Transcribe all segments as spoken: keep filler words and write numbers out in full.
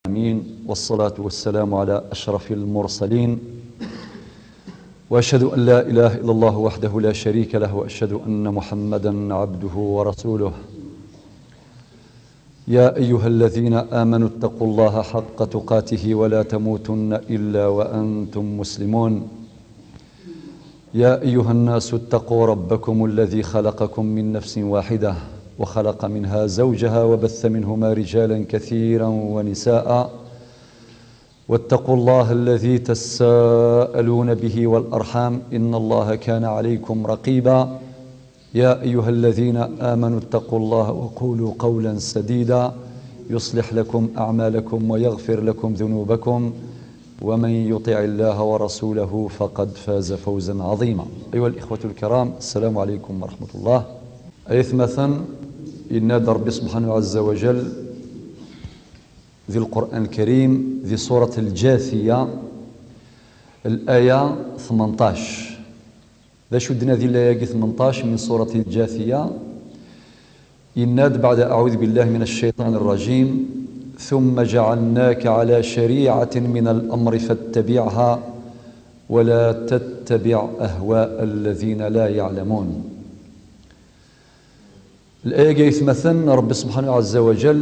العالمين، والصلاة والسلام على أشرف المرسلين، وأشهد أن لا إله إلا الله وحده لا شريك له، وأشهد أن محمدا عبده ورسوله. يا أيها الذين آمنوا اتقوا الله حق تقاته ولا تموتن إلا وأنتم مسلمون. يا أيها الناس اتقوا ربكم الذي خلقكم من نفس واحدة وخلق منها زوجها وبث منهما رجالا كثيرا ونساء، واتقوا الله الذي تساءلون به والأرحام، إن الله كان عليكم رقيبا. يا أيها الذين آمنوا اتقوا الله وقولوا قولا سديدا يصلح لكم أعمالكم ويغفر لكم ذنوبكم، ومن يطع الله ورسوله فقد فاز فوزا عظيما. أيها الإخوة الكرام، السلام عليكم ورحمة الله. Ay atmaten, yenna-d Ṛebbi subḥanahu ɛazza wa jall di Lqur'an Lkarim, di surat Lǧathiya, laya tmenṭac. D acu d-nadi laya-agi tmenṭac min surat Lǧathiya? Yenna-d, بعد أعوذ بالله من الشيطان الرجيم: ثم جعلناك على شريعة من الأمر فاتبعها ولا تتبع أهواء الذين لا يعلمون. Laya-agi ay atmaten, Ṛebbi subḥanahu ɛazza wa jall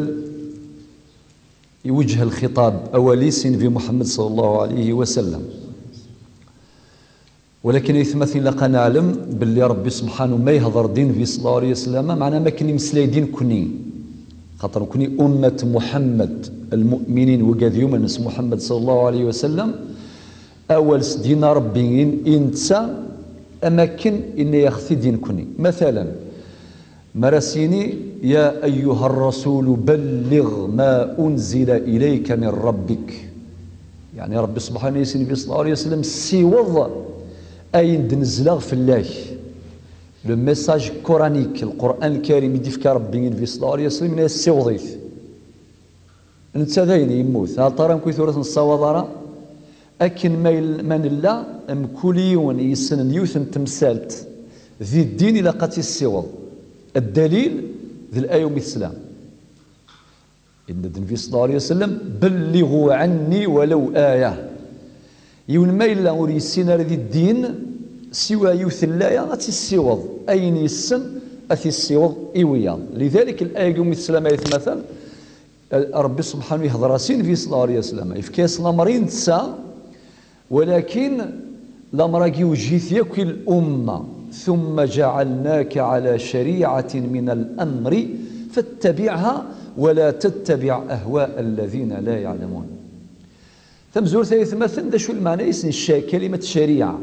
iwejjeh lxiṭab, awal-is i Nnbi Muḥemmed ṣalla Llahu ɛalayhi wa sallam. Walakin ay atmaten, ilaq ad neɛlem belli Ṛebbi subḥanahu ma yehdeṛ-d i Nnbi ṣalla Llahu ɛalayhi wa sallam, meɛna am akken imeslay-d i nekni. Xaṭer nekni ummat Muḥemmed, lmu'minin, wigad yumnen s Muḥemmed ṣalla Llahu ɛalayhi wa sallam, awal s-d-yenna Ṛebbi i, i netta, am akken yenna-yaɣ-t-id i nekni. Matalan, mi ara s-yini: يا أيها الرسول بلغ ما أنزل إليك من ربك. Yeɛni Ṛebbi subḥanahu i Nnbi ṣalla Llahu ɛalayhi wa sallam: ssiweḍ ayen d-nezleɣ fell-ak. Le message coranique, Lqur'an Lkarim i d-ifka Ṛebbi i Nnbi ṣalla Llahu ɛalayhi wa sallam, yenna-yas: ssiweḍ-it. Netta dayen yemmut, aṭar amek i tura ur t-nessawaḍ ara? Akken ma yel-, ma nella, mkul yiwen yessnen yiwet n temsalt di ddin ilaq ad tt-issiweḍ. Ddalil d laya umi teslam. Yenna-d Nnbi ṣalla Llahu ɛalayhi wa sallam: بلغوا عني ولو آية. Yiwen ma yella ur yessin ara di ddin, siwa yiwet n laya ad tt-issiweḍ. Ayen yessen ad t-issiweḍ i wiyaḍ. Lidalik, laya-agi umi teslam ay atmaten, Ṛebbi subḥanahu ihdeṛ-as i Nnbi ṣalla Llahu ɛalayhi wa sallam, yefka-yas lameṛ i netta, walakin lameṛ-agi iwejjeh-it yakk i lumma: ثم جعلناك على شريعة من الأمر فاتبعها ولا تتبع أهواء الذين لا يعلمون. Tamezwarut ay atmaten, d acu lmeɛna-is n cca-, kalimat ccariɛa?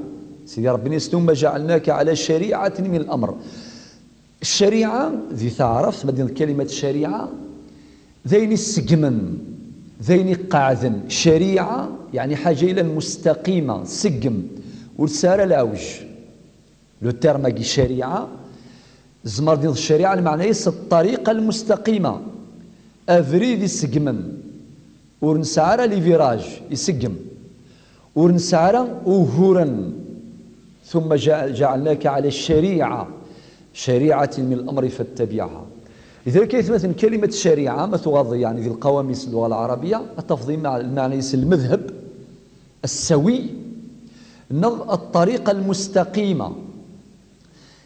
Sidi Ṛebbi yenna-yas: ثم جعلناك على شريعة من الأمر. Ccariɛa, di taɛrabt, ma d-yenneḍ kalimat ccariɛa, d ayen iseggmen, d ayen iqeɛden. Ccariɛa, yeɛni ḥaǧa yellan mustaqima, tseggem, ur tesɛi ara leɛwej. Le terme-agi ccariɛa, tzemreḍ ad d-tiniḍ ccariɛa, lmeɛna-is ṭṭariqa lmustaqima, abrid iseggmen. Ur nesɛi ara les virages, iseggem. Ur nesɛi ara uguren. ثم جع-، جعلناك على الشريعة، شريعة من الأمر فاتبعها. Lidalik ay atmaten, kalimat ccariɛa, ma tuɣaleḍ yeɛni di lqawamis n lluɣa lɛarabiya, ad tafeḍ lmeɛ-, lmeɛna-is lmedheb, assawi, neɣ ṭṭariqa lmustaqima.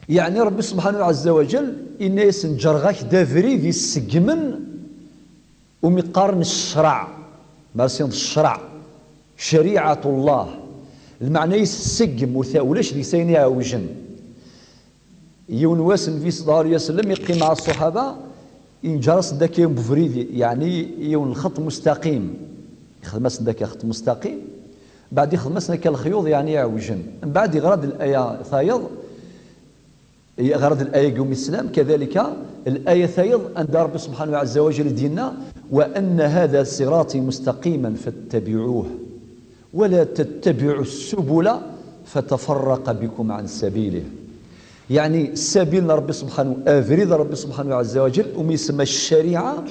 Yeɛni Ṛebbi subḥanahu ɛazza wa jall, yenna-yasen: ǧerɣ-ak-d abrid iseggmen umi qqaren ccreɛ, ma tessineḍ ccreɛ, cariɛat Allah, lmeɛna-is tseggem, ur ta-, ulac deg-s ayen iɛewjen. Yiwen wass, Nnbi ṣalla Llahu ɛalayhi wa sallam yeqqim mɛa ṣṣuḥaba, yenǧer-asen-d akka yiwen ubrid, yeɛni yiwen lxeṭṭ mustaqim. Ixdem-asen-d akka lxeṭṭ mustaqim, mbeɛd ixdem-asen akka lexyuḍ, yeɛni iɛewjen. Mbeɛd yeɣra-d laya tayeḍ, Ɣer d laya-agi umi teslam, kadalika laya tayeḍ anda Ṛebbi subḥanahu ɛazza wa jall i d-yenna: وأن هذا صراطي مستقيما فاتبعوه ولا تتبعوا السبل فتفرق بكم عن سبيله. Yeɛni, ssabil n Ṛebbi subḥanahu, abrid n Ṛebbi subḥanahu ɛazza wa jall, umi isemma ccariɛa,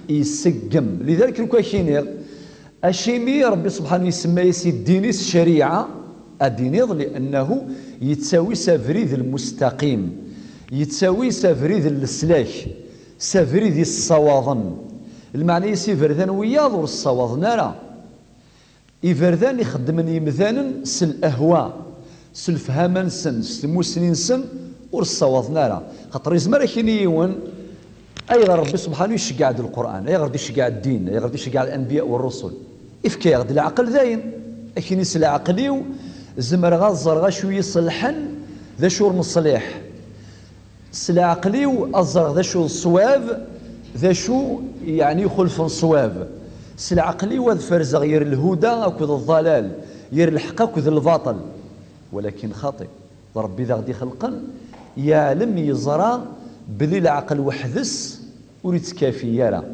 iseggem. Lidalik, lukan ad k-iniɣ, acimi Ṛebbi subḥanahu isemma-yas i ddin-is ccariɛa? Ad d-iniḍ: لأنه yettawi s abrid lmustaqim, yettawi s abrid n leslak, s abrid yessawaḍen. Lmeɛna-is, iberdan wiyaḍ ur ssawaḍen ara. Iberdan ixeddmen yimdanen s lehwa, s lefhama-nsen, s tmussni-nsen, ur ssawaḍen ara. Xaṭer yezmer ad k-yini yiwen, ayɣer Ṛebbi subḥanu iceggeɛ-d Lqur'an, ayɣer d-iceggeɛ ddin, ayɣer d-iceggeɛ lanbiya u ṛṛusul? Ifka-yaɣ-d leɛqel dayen. Ad k-yini, s leɛqel-iw zemreɣ ad ẓreɣ acu i iṣelḥen d acu ur neṣliḥ. S leɛqel-iw ad ẓreɣ d acu d ṣṣwab, d acu, yeɛni, ixulfen ṣṣwab. S leɛqel-iw ad ferzeɣ yer lhuda akked ḍḍalal, yer lḥeqq akked lbaṭel. Walakin xaṭi, d Ṛebbi i d aɣ-d-ixelqen, yeɛlem, yeẓra belli leɛqel weḥd-s ur yettkafi ara.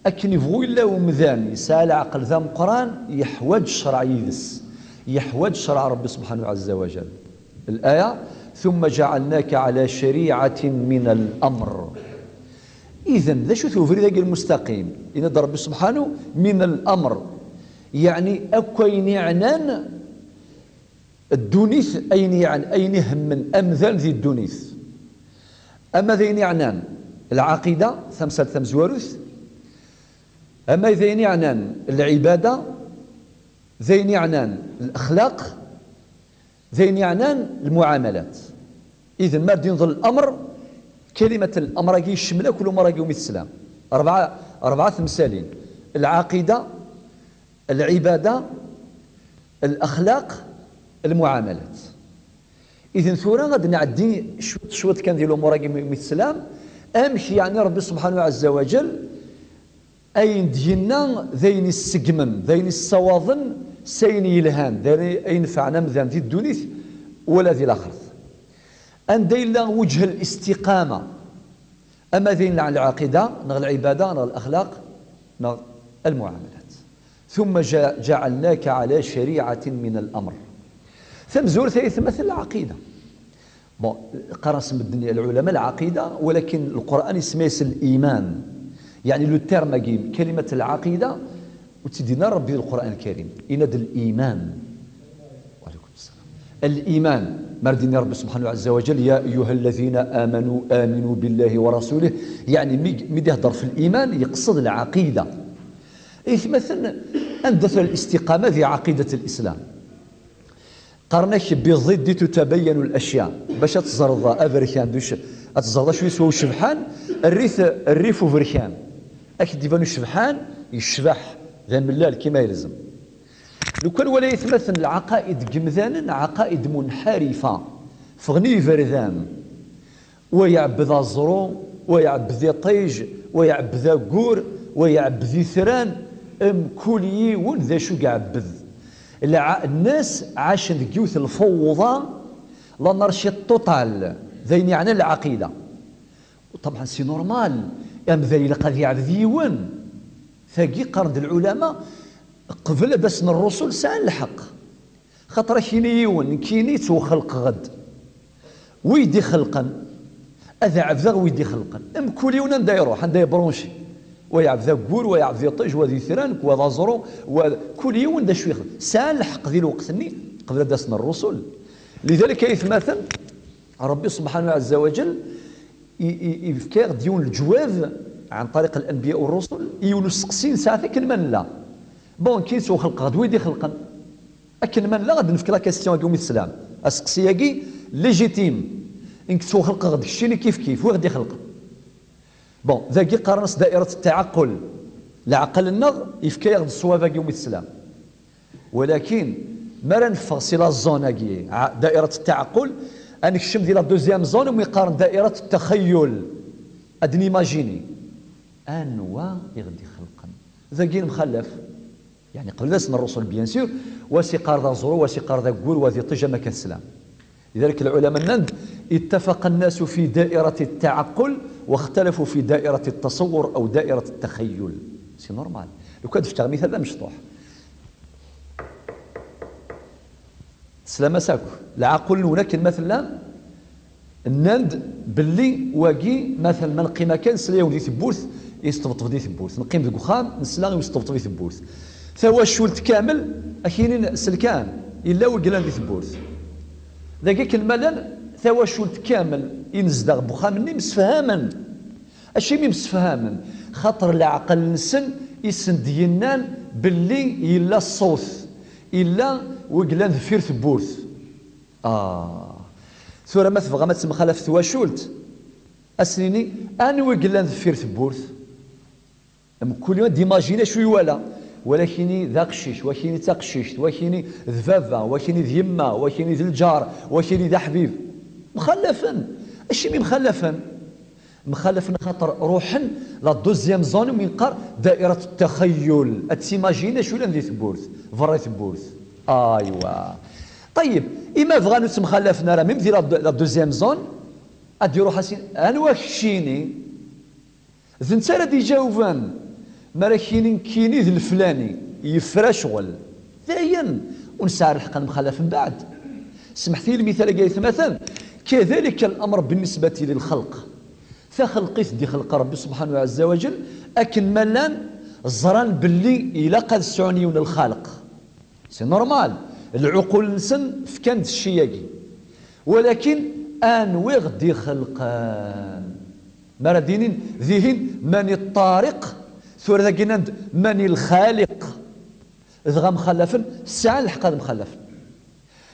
Akken ibɣu yella umdan yesɛa leɛqel d ameqqran, yeḥwaǧ ccreɛ yid-s, yeḥwaǧ ccreɛ Ṛebbi subḥanahu ɛazza wa jal. Laya, ثم جعلناك على شريعة من الأمر. Iden, d acu-t ubrid-agi lmustaqim? Yenna-d Ṛebbi subḥanahu, من الأمر. Yeɛni akk ayen iɛnan ddunit, ayen yeɛn-, ayen ihemmen amdan di ddunit. Ama d ayen yeɛnan lɛaqida, tamsalt tamezwarut, ama d ayen yeɛnan lɛibada, d ayen yeɛnan lexlaq, d ayen yeɛnan lmuɛamalat. Iden, ma d-yenḍel lamr, kalimat lamr-agi yecmel akk lumuṛ-agi umi teslam. Rebɛa, rebɛa temsalin: lɛaqida, lɛibada, lexlaq, lmuɛamalat. Iden tura ad nɛeddi cwiṭ cwiṭ kan di lumuṛ-agi mi, mi teslam, amek yeɛni Ṛebbi subḥanahu ɛazza wa jal ayen d-yenna d ayen isseggmen, d ayen issawaḍen s ayen yelhan, d ayen, ayen inefɛen amdan di ddunit wala di laxert. Anda yella وجه الاستقامة? Ama d ayen n lɛaqida, neɣ lɛibada, neɣ lexlaq, neɣ lmuɛamalat. ثم جا-، جعلناك على شريعة من الأمر. Tamezwarut ay atmaten, lɛaqida. Bon, qqaren-as medden, lɛulama, lɛaqida, walakin Lqur'an isemma-yas liman. Yeɛni le terme-agi, kalimat lɛaqida, ur tt-id-yenna Ṛebbi di Lqur'an Lkarim. Yenna-d liman. وعليكم السلام. Liman, ma d-yenna Ṛebbi subḥanahu ɛazza wa jal: يا أيها الذين آمنوا آمنوا بالله ورسوله. Yeɛni mi, mi d-iheddeṛ f liman, yeqsed lɛaqida. Ay atmaten, anda tella listiqama di ɛaqidat lislam? Qqaren-ak: بضد تتبين الأشياء. Bac ad teẓreḍ aberkan, d uc-, ad teẓreḍ acu yeswa ucebḥan, err-it rrif uberkan. Ad k-d-iban ucebḥan yecbeḥ, d amellal kima yelzem. Lukan wala, ay atmaten, lɛaqaid n yemdanen, ɛaqaid munḥarifa, ffɣen i yiberdan. Wa iɛebbed aẓru, wa iɛebbed iṭij, wa iɛebbed aggur, wa iɛebbed itran, mkul yiwen d acu i iɛebbed. Lɛa-, nnas ɛacen deg yiwet lfawḍa, l'anarchie totale, d ayen yeɛnan lɛaqida. Ṭebɛen, c'est normal, amdan ilaq ad iɛbed yiwen. Tagi, qqaren-d lɛulama, qbel ad d-asen ṛṛusul, sɛan lḥeqq. Xaṭer ad k-yini yiwen, nekkini ttwaxelqeɣ-d. Wi d-ixelqen, ad ɛebdeɣ wi d-ixelqen. Mkul yiwen anda iruḥ, anda yebranci. Wa iɛbed aggur, wa iɛbed iṭij, wa d itran, wa d aẓru, wa, kul yiwen d acu ixdem. Sɛan lḥeqq di lweqt-nni, qbel ad d-asen ṛṛusul. Lidalik, ay atmaten, Ṛebbi subḥanahu ɛazza wa jal i, i, ifka-aɣ-d yiwen leǧwab ɛan ṭariq lanbiya u ṛṛusul, i yiwen usteqsi nesɛa-t akken ma nella. Bon, nekkini ttwaxelqeɣ-d, wi d-ixelqen? Akken ma nella, ad nefk la question-agi umi teslam. Aseqsi-agi légitime. Nekk ttwaxelqeɣ-d, keččini kif kif, wi ɣ-d-ixelqen? Bon, dagi qqaren-as da'irat ttaɛaqul. Leɛqel-nneɣ yefka-yaɣ-d ṣṣwab-agi umi teslam. Walakin, mi ara neffeɣ si la zone-agi, a-, da'irat ttaɛaqul, ad nekcem di la deuxième zone, umi qqaren da'irat ttaxayyul. Ad nimajini. Anwa i ɣ-d-ixelqen? Dagi nemxallaf. Yeɛni, qbel ad asen ṛṛusul, bien sûr, wa s-iqqar d aẓru, wa s-iqqar d aggur, wa d iṭij, am akka teslam. Lidalik, lɛulama nnan-d: اتفق الناس في دائرة التعقل واختلفوا في دائرة التصور أو دائرة التخيل. C'est normal. Lukan ad d-fkeɣ mital d amecṭuḥ. Teslam-as akk. Lɛaqul-nwen akken ma tellam, nnan-d belli wagi, matalan, ma neqqim akka, nesla yiwen di tewwurt, yesṭebṭeb di tewwurt. Neqqim deg uxxam, nesla i usṭebṭeb di tewwurt. Tawacult kamel, ad k-yinin selkan, yella wi yellan di tewwurt. Dagi akken ma llan, tawacult kamel i nezdeɣ deg uxxam-nni msefhamen. Acimi msefhamen? Xaṭer leɛqel-nsen i sen-d-yennan belli yella ṣṣut, yella wi yellan deffir tewwurt. Ah. Tura ma tebɣam ad temxalaf twacult, ad s-nini, anwa i yellan deffir tewwurt? Mkul yiwen ad d-imajini acu iwala. Walakini d aqcic, wakini d taqcict, wakini d baba, wakini d yemma, wakini d lǧar, wakini d aḥbib. Mxalafen. Acimi mxalafen? Mxalafen xaṭer ruḥen la deuxième zone, umi neqqar da'irat ttaxayyul. Ad timajini acu yellan di tewwurt, berra tewwurt. Aywa. Ṭayyeb, ima bɣan ur ttemxalafen ara, même di la, la deuxième zone, ad d-iruḥ asin, anwa keččini? D netta ara d-iǧawben. Mi ara k-yini nekkini d leflani, yefra ccɣel. Dayen, ur nesɛi ara lḥeqq ad nemxalaf mbeɛd. Semḥet-iyi lmital-agi aytmaten, كذلك الأمر بالنسبة للخلق. Taxelqit d-ixelq Ṛebbi subḥanahu ɛezza wa jell, akken ma llan ẓran belli ilaq ad sɛun yiwen lxaliq. C'est normal. Lɛuqul-nsen fkan-d cci-agi. Walakin anwi ɣ-d-ixelqen? Mi ara d-inin dihin mani ṭṭariq, tura dagi nnan-d mani lxaliq. Dɣa mxalafen, sɛan lḥeqq ad mxalafen.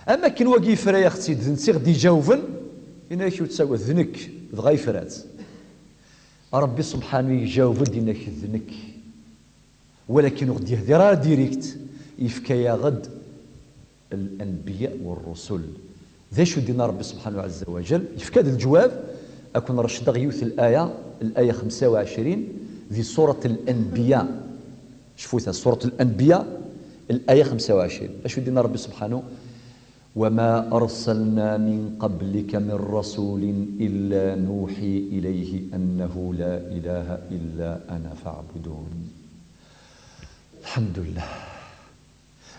Am akken wagi yefra-yaɣ-tt-id, d netta i ɣ-d-iǧawben, yenna-ak ur ttagad, d nekk, dɣa yefra-tt. Ṛebbi subḥanu yejaweb-d, yenna-ak d nekk. Walakin ur ɣ-d-yehdir ara direct, yefka-yaɣ-d الأنبياء والرسل. D acu d-yenna Ṛebbi subḥanahu ɛezza wa jell? Yefka-d leǧwab, ad ken-recdeɣ yiwet laya, laya xemsa u ɛecrin, di surat Al-Anbiya. Cfut-as, surat Al-Anbiya, laya xemsa u ɛecrin. Acu d-yenna Ṛebbi subḥanahu? وما أرسلنا من قبلك من رسول إلا نوحي إليه أنه لا إله إلا أنا فاعبدون. Lḥemdullah.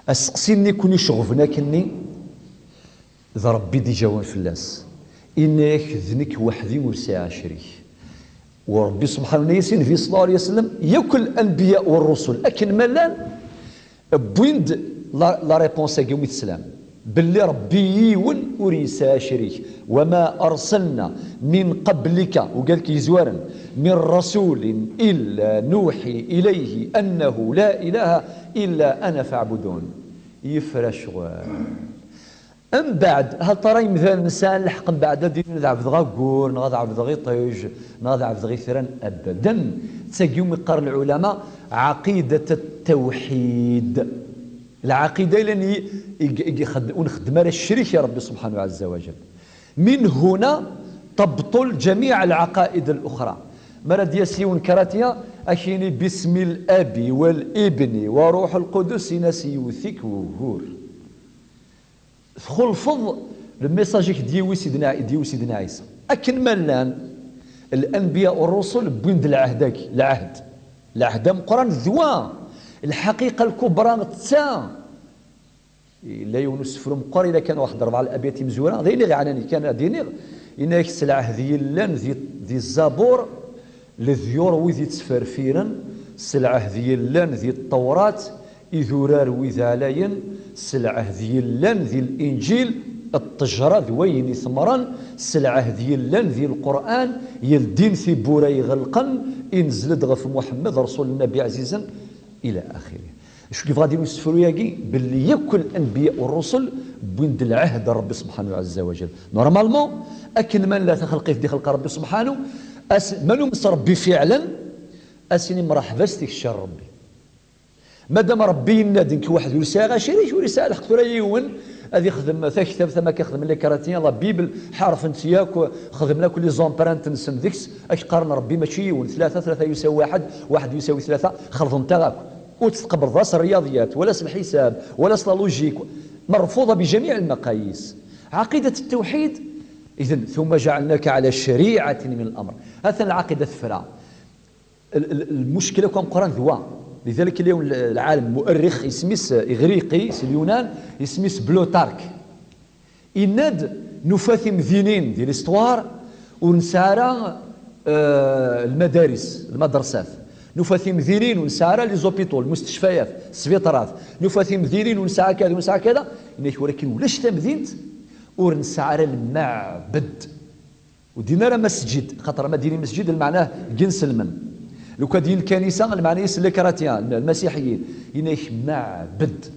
Aseqsi-nni i ken-iceɣben akkenni, d Ṛebbi i d-iǧawen fell-as. Inna-yak, d nekk weḥd-i ur sɛiɣ acrik. U Ṛebbi subḥanahu yenna-yas i Nnbi ṣella Llahu ɛalayhi wa sallam, yakk l-anbiya u ṛṛusul akken ma llan, wwin-d la, la réponse-agi umi teslam, belli Ṛebbi yiwen ur yesɛi acrik. وما أرسلنا من قبلك, ugar-k yezwaren, من رسول إلا نوحي إليه أنه لا إله إلا أنا فاعبدون. Yefra ccɣel. Mbeɛd, hal tara imdanen sɛan lḥeqq mbeɛd ad d-inin ad ɛebdeɣ aggur, neɣ ad ɛebdeɣ iṭij, neɣ ad ɛebdeɣ itran? Abadan. D tagi umi qqaren lɛulama ɛaqidat ttawḥid. Lɛaqida yellan i, i, i, i xed-, ur nxeddem ara ccrik i Ṛebbi subḥanahu ɛezza wa jell. من هنا تبطل جميع العقائد الأخرى. Mi ara d-yas yiwen karaṭya, ad k-yini بسم الأب والابن وروح القدس, in-as yewwet-ik wugur. Txulfeḍ le message i k-d-yiwi Sidna, i d-yiwi Sidna Ɛisa. Akken ma llan, l-anbiya u ṛṛusul wwin-d lɛehd-agi, lɛehd. Lɛehd ameqqran d wa, lḥaqiqa lkubra d ta. Yella yiwen usefru meqqer, ila kan waḥed rebɛa l-abyat imezwura, d ayen i ɣ-ɛnan kan ad iniɣ, yenna-ak s lɛehd yellan di, di Zabur, leḍyur wid yettferfiren, s lɛehd yellan di Ṭṭewrat, idurar wid ɛlayen, s lɛehd yellan di Linǧil, ṭṭejra d wayen itemmren, s lɛehd yellan di Lqur'an, yeldin tiwwura iɣelqen, inzel-d ɣef Muḥemmed, Ṛṛsul Nnabi ɛzizen, ila axiri. Acu i yebɣa ad d-yini usefru-agi? Belli yakk l-anbiya u ṛṛusul wwin-d lɛehd n Ṛebbi subḥanahu ɛezza wa jell. Normalement, akken ma nella taxelqit d-ixelq Ṛebbi subḥanahu, as-, ma numen s Ṛebbi fiɛlen, ad s-nini mṛeḥba s tikci n Ṛebbi. Madam Ṛebbi yenna-d, nekk weḥd-i ur sɛiɣ acrik, ur yesɛi lḥeqq tura yiwen ad ixdem taktabt am akka xedmen les chrétiens, la Bible, ḥerfen-tt yakk, xedmen akk les empreintes-nsen deg-s, ad k-qqaren Ṛebbi mačči yiwen, tlata, tlata yusawi waḥed, waḥed yusawi tlata, xelḍen-t akk. Ur tt-tqebbleḍ, la s rriyaḍiyat, wala s lḥisab, wala s la logique, مرفوضة بجميع المقاييس. عقيدة التوحيد، إذن، ثم جعلناك على شريعة من الأمر. Atan lɛaqida tefra. L-, l-, lmuckil akk ameqqran d wa. Lidalik, yella yiwen l-, lɛalem mu'errix, isem-is, eh, iɣriqi, si Lyunan, isem-is Plutarque. Yenna-d, nufa timdinin di l'histoire ur nesɛi ara, eh, lmadaris, lmadrasat. Nufa timdinin ur nesɛi ara les hôpitaux, lmustecfayat, sbiṭarat. Nufa timdinin ur nesɛi kada, ur nesɛi kada. Yenna-k, walakin ulac tamdint ur nesɛi ara lmeɛbed. Ur d-yenni ara masǧid, xaṭer ma d-yini masǧid, lmeɛna deg inselmen. Lukan d-yini lkanisa, lmeɛna-is les chrétiens, lmasiḥiyin, yenna-k meɛbed.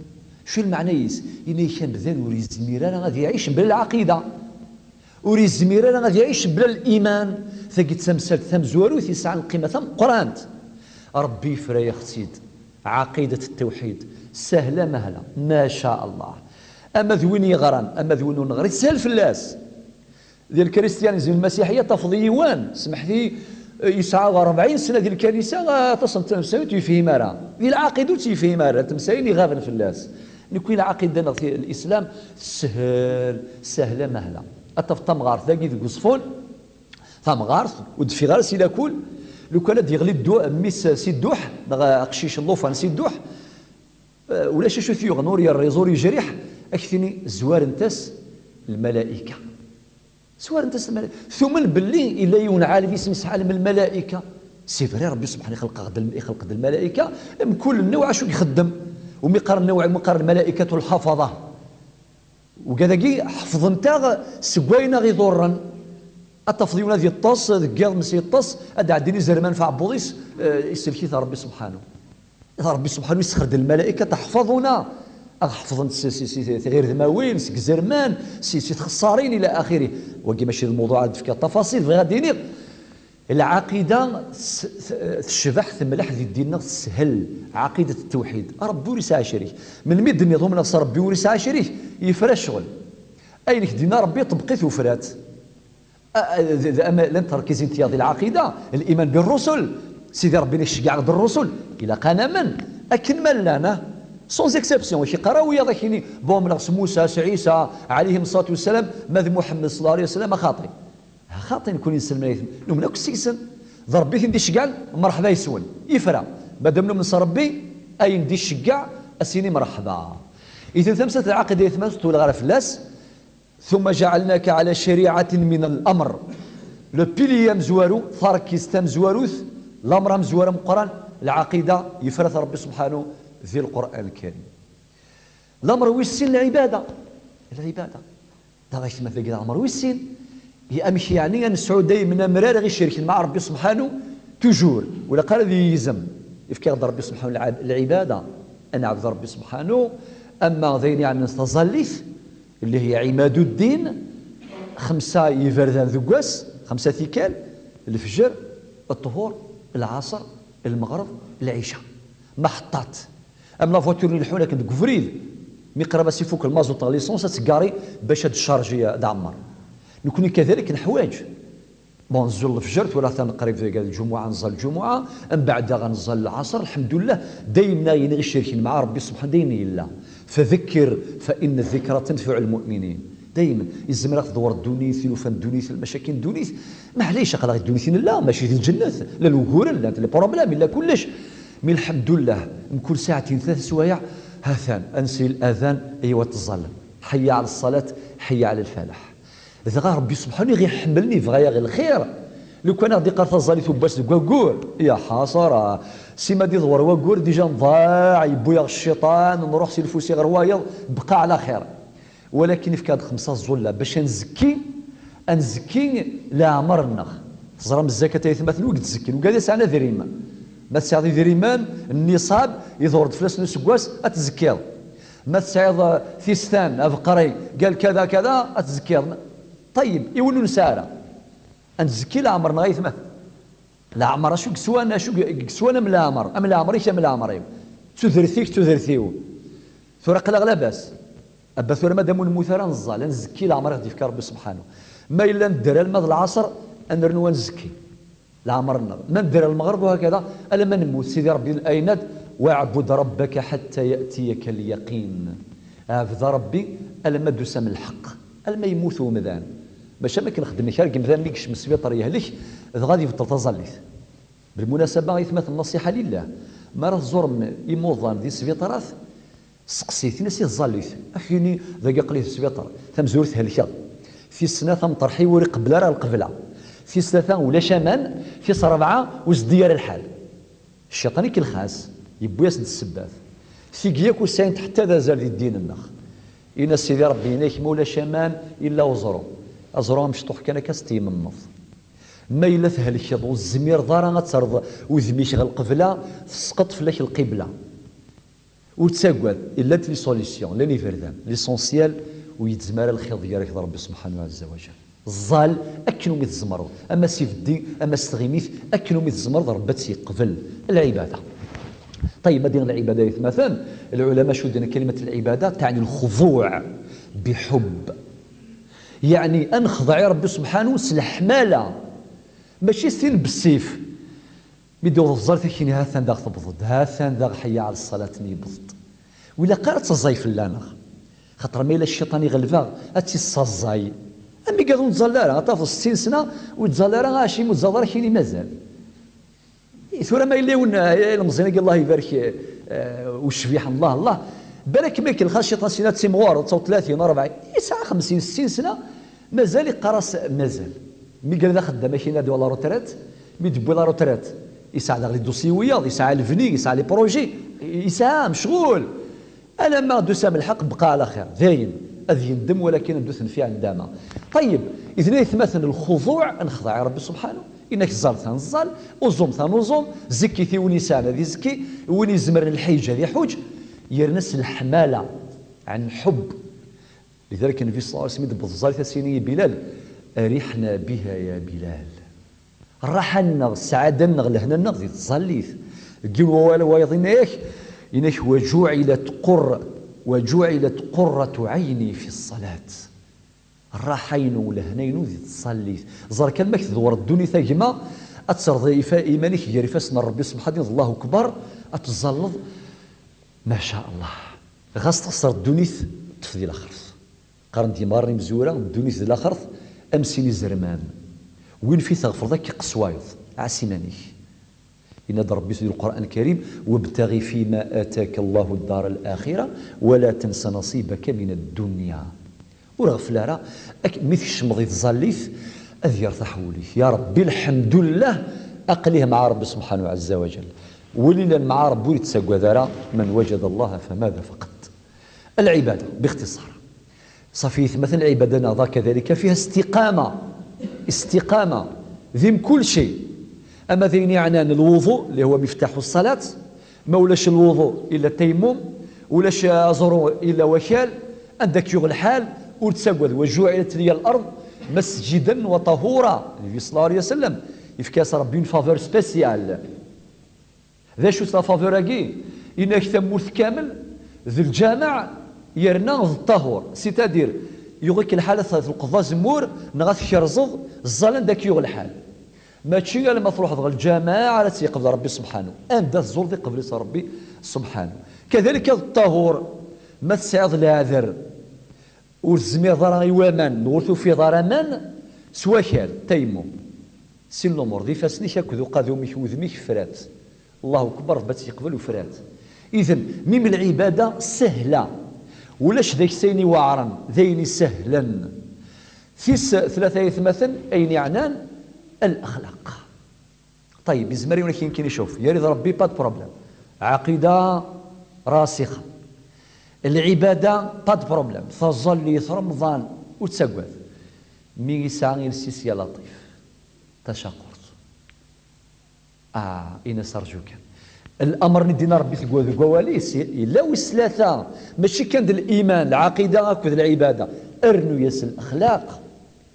Acu lmeɛna-is? Yenna-k amdan ur yezmir ara ad iɛic mebla lɛaqida. Ur yezmir ara ad iɛic mebla liman. Tagi d tamsalt tamezwarut yesɛan lqima tameqqrant. Ṛebbi yefra-yaɣ-tt-id. Ɛaqidat ttewḥid. Sahla mahla. Ma sha Allah. Ama d win yeɣran, ama d win ur neɣri, teshel fell-as. Di lkristiyanizm, lmasiḥiya, tafeḍ yiwen, smeḥti, yesɛa rebɛin sna di lkanisa, aṭas n temsawit ur yefhim ara. Di lɛaqida ur tt-yefhim ara, temsayin iɣaben fell-as. Nekwi lɛaqida-nneɣ ti-, lislam, teshel, sahla mahla. Ad tafeḍ tamɣart dagi deg Uẓeffun, tamɣart, ur d-teffiɣ ara si lakul, lukan ad d-yeɣli ddu-, mmi-s si Dduḥ, neɣ aqcic n llufan si Dduḥ, eh, ulac acu t-yuɣen, ur yerriẓ, ur yejriḥ, ad k-tini zwarent-as lmalayika. Zwarent-as lmalayika. Tumen belli yella yiwen ɛalim isem-is ɛalim lmalayika. C'est vrai, Ṛebbi subḥanahu ixelq-aɣ-d lm-, ixelq-d lmalayika, mkul nnewɛ acu i ixeddem. Umi qqaren nnewɛ, umi qqaren lmalayikatu lḥafaḍa. Wigad-agi ḥefḍent-aɣ seg wayen aɣ-iḍurren. Ad tafeḍ yiwen ad yeṭṭes, deg yiḍ mi s-yeṭṭes, ad d-ɛeddin izerman f aɛebbuḍ-is, eh, isellek-it Ṛebbi subḥanahu. Ṛebbi subḥanahu yessexer-d lmalayika, teḥfaḍuna, ad ɣ-ḥefḍent si, si, si tɣirdmawin, seg izerman, si, si txessarin, ila axiri. Wagi mačči d lmewḍuɛ ad d-fkeɣ tafaṣil, bɣiɣ ad d-iniɣ, lɛaqida s-, t-, tecbeḥ, temleḥ di ddin-nneɣ, teshel, ɛaqidat ttewḥid. Ṛebbi ur yesɛi acrik. Melmi d-tenniḍ umneɣ s Ṛebbi ur yesɛi acrik, yefra ccɣel. Ayen k-d-yenna Ṛebbi, ṭebq-it, ufrat. A-, a-, d-, d-, ama llant terkizin tiyaḍ di lɛaqida, liman birrusul, Sidi Ṛebbi iceggeɛ-aɣ-d ṛṛusul, ilaq ad namen akken ma llan, ah, sans exception, ur k-iqqar ara wiyaḍ ad k-yini, bon, umneɣ s Musa, s Ɛisa, ɛalayhim ṣṣalatu wassalam, ma d Muḥemmed ṣalla Llahu ɛalayhi wa sallam, a xaṭi. A xaṭi, nekni nselmen ayt-, numen akk seg-sen. D Ṛebbi i ten-d-iceggɛen, mṛeḥba yes-wen. Yefra. Madam numen s Ṛebbi, ayen d-iceggeɛ, a s-yini mṛeḥba. Ihi tamsalt n lɛaqida, aytma, ur ṭṭuleɣ ara fell-as. ثم جعلناك على شريعة من الأمر. Le pilier amezwaru, taṛkizt tamezwarut, lameṛ amezwaru ameqqran, lɛaqida, yefra-t Ṛebbi subḥanahu di Lqur'an Lkarim. Lameṛ wis sin, lɛibada. Lɛibada. Daɣ aytma, tagi d lameṛ wis sin. I amek yeɛni ad nesɛu daymen amrar i ɣ-icerken maɛa Ṛebbi subḥanahu, toujours. Ur ilaq ara ad yizem. Yefka-ɣ-d Ṛebbi subḥanahu lɛib-, lɛibada. Ad neɛbed Ṛebbi subḥanahu. Ama d ayen yeɛnan taẓallit, اللي هي عماد الدين، xemsa yiberdan deg wass, xemsa tikkal, lefjer, ṭṭhur, lɛaṣer, lmeɣreb, lɛica. Meḥṭṭat. Am la voiture n leḥun akken deg ubrid, mi qrib as ifuk lmaẓut neɣ licence, ad tgari bac ad tcharji, ad ɛemmer. Nekni kadalik neḥwaǧ. Bon, nzul lefjer, tura atan qrib deg lǧumuɛa, nẓa lǧumuɛa, mbeɛd daɣen nẓa lɛaṣer, lḥemdullah, daymen ayen i ɣ-icerken maɛa Ṛebbi subḥan, daymen yella. فذكر فإن الذكرى تنفع المؤمنين. Daymen, izmer ad ɣ-tḍewwer ddunit, tilufa n ddunit, lmacakin n ddunit. Maɛlic, aql-aɣ di ddunit i nella, mačči di lǧennet. Llan wuguren, llant les problèmes, yella kullec. Mi lḥemdullah, mkul saɛtin tlata swayeɛ, hatan, ad nsel adan, aywa ad tẓallem. حي على الصلاة، حي على الفلاح. Dɣa Ṛebbi subḥanu i ɣ-iḥemmlen, ibɣa-yaɣ lxir. Lukan a ɣ-d-iqqar taẓallit n wass deg waggur, ya ḥaṣara. Sima d-iḍwer waggur, dija nḍaɛ, yewwi-yaɣ cciṭan, nruḥ si lfusi ɣer wayeḍ, bqa ɛla xir. Walakin ifka-d xemsa ẓẓulla bac ad nzekki, ad nzekki leɛmer-nneɣ. Teẓram zzakat ay atmaten wi yettzekken, wigad yesɛan adrim. Ma tesɛiḍ idrimen, nniṣab, iḍwer-d fell-asen useggas, ad tzekkiḍ. Ma tesɛiḍ, eh, tistan, abeqri, gal kada, kada, ad tzekkiḍ. Ṭayyeb, i win ur nesɛi ara? Ad nzekki leɛmer-nneɣ ay atmaten. Leɛmer, acu yeswan, acu yeswan am leɛmer, am leɛmer-ik, am leɛmer-iw. D tudert-ik, d tudert-iw. Tura aql-aɣ labas. Aba tura madam ur nemmut ara neẓẓal, ad nzekki leɛmer i ɣ-d-yefka Ṛebbi subḥanu. Ma yella nedder alma d lɛaṣer, ad nernu ad nzekki. Leɛmer-nneɣ. Ma nedder lmeɣreb u hakada, alamma nemmut, Sidi Ṛebbi yenna-d: واعبد ربك حتى يأتيك اليقين. Ɛbed Ṛebbi alamma d-usam lḥeqq, alamma yemmut umdan. Maca am akken xedmen kra n yimdanen mi yekcem sbiṭar yehlek, dɣa ad yebṭel taẓallit. Bilmunasaba, aytmaten, nasiḥa lillah, mi ara tẓurem imuḍan di sbiṭarat, seqsit, ini-as i tẓallit, ad k-yini dagi aql-i di sbiṭar, tamezwarut helkeɣ. Tis snat, ameṭreḥ-iw ur iqebbel ara lqebla. Tis tlata, ulac aman. Tis rebɛa, ur zeddi ara lḥal. Cciṭan ikellex-as, yewwi-as-d ssebbat. Tigi yakk ur sɛint ḥetta d azal di ddin-nneɣ. Ini-as Sidi Ṛebbi, ini-ak ma ulac aman, illa uẓru. Aẓru amecṭuḥ kan akka s-t-yemmeḍ. Ma yella thelkeḍ ur tezmireḍ ara ad terreḍ udem-ik ɣer lqebla, tesqeḍ fell-ak lqibla. Ur ttagad, llant les solutions, llan iberdan. L'essentiel, ur yettezmir ara lxiḍ gar-ak d Rebbi subḥanahu ɛezza wa jal. Ẓẓal akken umi tzemreḍ, ama s ibeddi, ama s tɣimit, akken umi tzemreḍ, Rebbi ad tt-yeqbel. Lɛibada. Ṭayyeb, ma d-yenɣ lɛibada yetmaten, lɛulama cudden kalimat lɛibada, teɛni lxuḍuɛ biḥubb. Yeɛni ad nexḍeɛ i Rebbi subḥanahu s leḥmala, mačči s tin bessif. Mi d-tuɣeḍ ẓẓal takini, ha-t-an daɣ tewweḍ-d, ha-t-an daɣ ḥeyya ɛla ṣṣalat-nni yewweḍ-d. Ur ilaq ara ad taẓay fell-aneɣ. Xaṭer ma yella cciṭan iɣelbeɣ, ad tt-issaẓay. Am igad ur nettẓalla ara, ad tafeḍ settin sna ur yettẓalla ara, acimi ur tettẓallaḍ ara, kini mazal. I tura ma yella yiwen, eh, ilemẓi-agi, Allah ibarek, eh, ucbiḥ, Allah, Allah. Balak ma ikellex-as cciṭan, sina d timɣureḍ, taweḍ tlatin, rebɛin, yesɛa xemsin, settin sna, mazal iqqar-as mazal. Mi yella d axeddam, akina d la retraite, mi d-tewwi la retraite, yesɛa daɣ les dossiers wiyaḍ, yesɛa lebni, yesɛa les projets, yesɛa mecɣul. Alamma d-usam lḥeqq, bqa ɛla xir. Dayen, ad yendem, walakin ad d-tenfiɛ ndama. Ṭayyeb, idan ay atmaten, lxuḍuɛ, ad nexḍeɛ i Rebbi subḥanahu, inak ẓẓal ta neẓẓal, uẓum ta nuẓum, zekkit i win yesɛan ad izekki, win izemren lḥiǧ ad iḥuǧ, yerna s leḥmala, ɛen ḥubb. Lidalik, Nnbi ṣella Llahu ɛalayhi wa sallam i d-tewweḍ ẓẓalit, as-yini i Bilal: "Arihna biha ya Bilal." Rraḥa-nneɣ, ssaɛada-nneɣ, lehna-nneɣ di tẓallit. Deg yiwen wawal wayeḍ, yenna-yak, yenna-yak: "Wa juɛilat qur-, wa juɛilat qurratu ɛayni fi ṣṣalat." Rraḥa-inu, lehna-inu di tẓallit. Ẓer kan ma k-tdewwer ddunit a gma, ad terreḍ ifa-, iman-ik gar ifassen n Rebbi subḥanahu, d Allahu akbar, ad tẓalleḍ, ma ca Allah. Ɣas texṣer ddunit, ṭṭef di laxert. Qqaren-d yimɣaren imezwura, ddunit d laxert am sin izerman. Win fi tɣefreḍ ad k-iqqes wayeḍ, ɛass iman-ik. Yenna-d Rebbi di Lqur'an Lkarim: "Wabtaɣi fima ataka Allahu ddar al-axira, wa la tansa nasibaka min ad-dunya." Ur ɣeffel ara, ak-, mi tkecmeḍ i tẓallit, ad yertaḥ wul-ik. Ya Rebbi, lḥemdullah, aql-ih mɛa Rebbi subḥanahu ɛezza wa jal. Win illan mɛa Rebbi ur yettagad ara, man wajada Allaha famada faqad. Lɛibada, bixtiṣar. Ṣafi, yetmaten, lɛibada-nneɣ ḍa kadalika fiha istiqama. Istiqama di mkul cay. Ama d ayen yeɛnan lwuḍu, اللي هو مفتاح الصلاة, ma ulac lwuḍu, illa tayammum, ulac aẓru, illa wakal, anda k-yuɣ lḥal, ur ttagad, وجعلت لي الأرض مسجدا وطهورا. Nnbi ṣella Llahu ɛalayhi wa sallam, yefka-as Rebbi une faveur spéciale. D acu-tt la faveur-agi? Yenna-ak tamurt kamel d lǧameɛ yerna d ṭṭahur, c'est-à-dire yuɣ-ik lḥal ad telqeḍ azemmur neɣ ad tkerzeḍ, ẓẓal anda k-yuɣ lḥal. Mačči alamma truḥeḍ ɣer lǧameɛ ara tt-yeqbel Rebbi subḥanahu. Anda tzureḍ iqbel-itt Rebbi subḥanahu. Kadalika d ṭṭahur, ma tesɛiḍ leɛder, ur tezmireḍ ara i waman, ur tufiḍ ara aman, s wakal, tayammum. Sin lumuṛ, d ifassen-ik akked uqadum-ik, wudem-ik, frat. Allahu akbar, Rebbi ad tt-yeqbel, ufrat. Idan, mim lɛibada sehla. Ulac deg-s ayen iweɛṛen, d ayen isehlen. Tis tlata ay atmaten, ayen yeɛnan al-axlaq. Ṭayyeb, yezmer yiwen ad k-yenkin icuf, yarid Rebbi, pas de problème. Ɛaqida rasixa. Lɛibada, pas de problème. Taẓallit, Remḍan, ur ttagad. Mi yesɛa iles-is ya Laṭif, tacaqurt. Ah, ini-as rǧu kan. Lamer-nni d-yenna Rebbi deg wa-, deg wawal-is, yella wis tlata, mačči kan d liman, lɛaqida akked lɛibada. Rnu-yas lexlaq.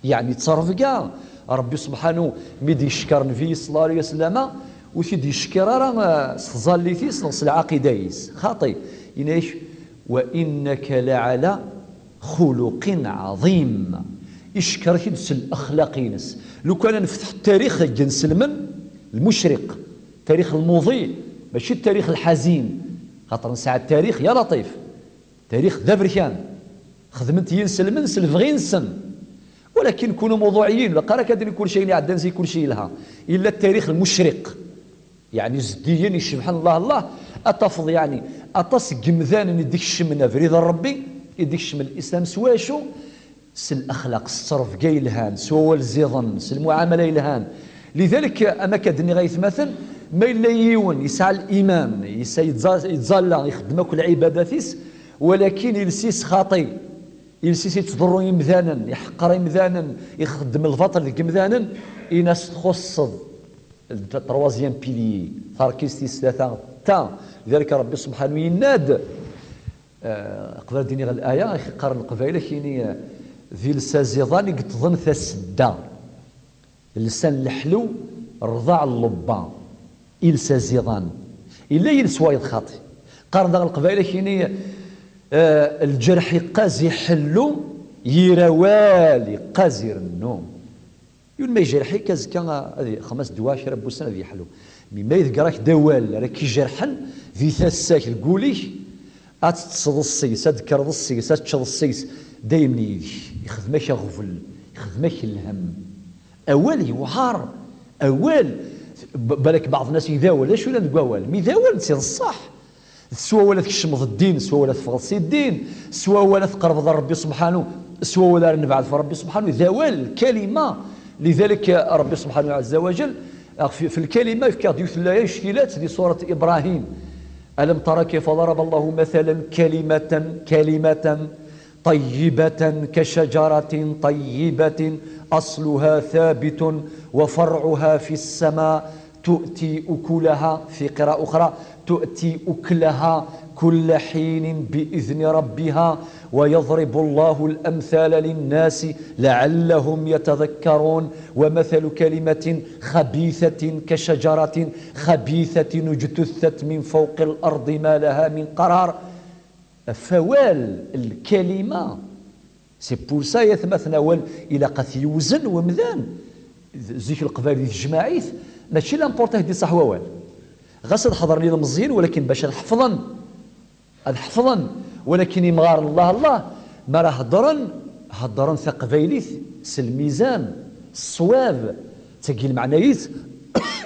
Yeɛni ttrebga. Rebbi subḥanahu mi d-yeckeṛ Nnbi ṣella Llahu ɛalayhi wa sallam, ur t-id-yeckeṛ ara, eh, s tẓallit-is neɣ s lɛaqida-is. Xaṭi. Yenna-ak: "Wa innaka laɛala xuluqin ɛaḍim." Icekkeṛ-it-id s lexlaq-ines. Lukan ad nefteḥ ttarix n yinselmen, lmucriq, ttarix lmuḍi, mačči ttarix lḥazin. Xaṭer nesɛa ttarix ya Laṭif. Ttarix d aberkan. Xedmen-t yinselmen s lebɣi-nsen. Walakin kunu mawḍuɛiyin, ur ilaq ara ad d-nini kulci ayen iɛeddan zik kulci yelha. Yella ttarix lmucriq. Yeɛni zeddigen icebḥen Allah Allah, ad tafeḍ yeɛni aṭas n yemdanen i d-ikecmen abrid n Rebbi, i d-ikecmen Lislam s wacu? S lexlaq, s ttrebga yelhan, s wawal ziḍen, s lmuɛamala yelhan. Lidalik, am akka d-nniɣ ay atmaten, ma yella yiwen yesɛa liman, yesɛa yettẓa-, yettẓalla, ixeddem akk lɛibadat-is, walakin iles-is xaṭi, Iles-is yettḍurru imdanen, iḥeqqer imdanen, ixeddem lbaṭel deg imdanen, in-as txuṣṣeḍ le troisième pilier, tarkizt tis tlata, ta, lidalik Ṛebbi subḥanu yenna-d, eh, qbel ad d-iniɣ laya, i qqaren Leqbayel, ad k-yini, eh, d iles aziḍan i yeṭṭḍen tasedda. Lsan leḥlu, rḍaɛ n lebba, iles aziḍan. Illa yiles wayeḍ xaṭi. Qqaren daɣ Leqbayel, ad k-yini, eh, lǧerḥ iqqaz iḥellu, yir awal iqqaz irennu. Yiwen ma yejreḥ-ik, azekka ad ixxem-as ddwa kra n wussan ad yeḥlu. Mi ma yedger-ak-d awal ara k-ijerḥen, di tasa-k, deg wul-ik, ad teṭṭseḍ seg-s, ad d-tekkreḍ seg-s, ad teččeḍ seg-s, daymen yid-k. Ixdem-ak aɣbel, ixdem-ak lhemm. Awal yewɛer, awal, b-, balak baɛḍ nnas i d awal, d acu yellan deg wawal? Mi d awal, netta d ṣṣeḥ. S wawal ad tkecmeḍ ddin, s wawal ad teffɣeḍ si ddin, s wawal ad tqerbeḍ ar Ṛebbi subḥanu, s wawal ara nebɛed f Ṛebbi subḥanu, d awal, lkalima. Lidalik Ṛebbi subḥanu ɛezza wa jell, ɣef, f lkalima, yefka-ɣ-d yiwet n laya yectilat di surat Ibrahim. ألم تر كيف ضرب الله مثلا كلمة، كلمة طيبة كشجرة طيبة أصلها ثابت وفرعها في السماء تؤتي أكلها، في قراءة أخرى، تؤتي أكلها كل حين بإذن ربها، ويضرب الله الأمثال للناس لعلهم يتذكرون، ومثل كلمة خبيثة كشجرة خبيثة اجتثت من فوق الأرض ما لها من قرار. F awal, lkalima. C'est pour ça, ay atmaten, awal ilaq ad t-yewzen wemdan. Zik Leqbayel di tejmaɛit, mačči l'important ad d-iṣaḥ wawal. Ɣas ad ḥeḍren ilemẓiyen, walakin bac ad ḥefḍen. Ad ḥefḍen. Walakin imɣaren, Allah, Allah, mi ara heddren, heddren taqbaylit s lmizan, s ṣṣwab. D tagi lmeɛna-is,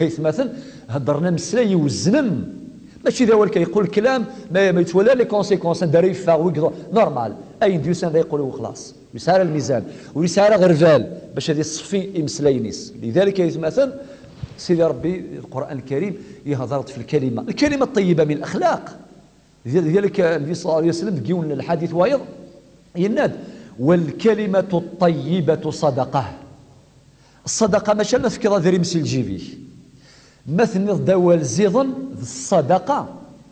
aytmaten, heddren ameslay iweznen. Mačči d awal kan, yeqqul klam, ma, ma yettwala les conséquences, anda ara yeffeɣ, wigḍu, normal. Ayen d-yusan da yeqqul wexlaṣ. Ur yesɛi ara lmizan, ur yesɛi ara aɣerbal bac ad iṣeffi imeslayen-is. Lidalik, aytmaten, Sidi Ṛebbi, Lqur'an Lkarim, ihder-d f lkalima. Lkalima ṭṭeyyiba min laxlaq. Lidalik, Nnbi ṣalla Llahu ɛalayhi wa sallam, deg yiwen n lḥadit wayeḍ, yenna-d: "Walkalimatu ṭṭeyyibatu ṣadaqah." Ṣṣadaqa mačči ala tefkiḍ adrim si lǧib-ik. Ma tenniḍ-d awal ziḍen, d ṣṣadaqa.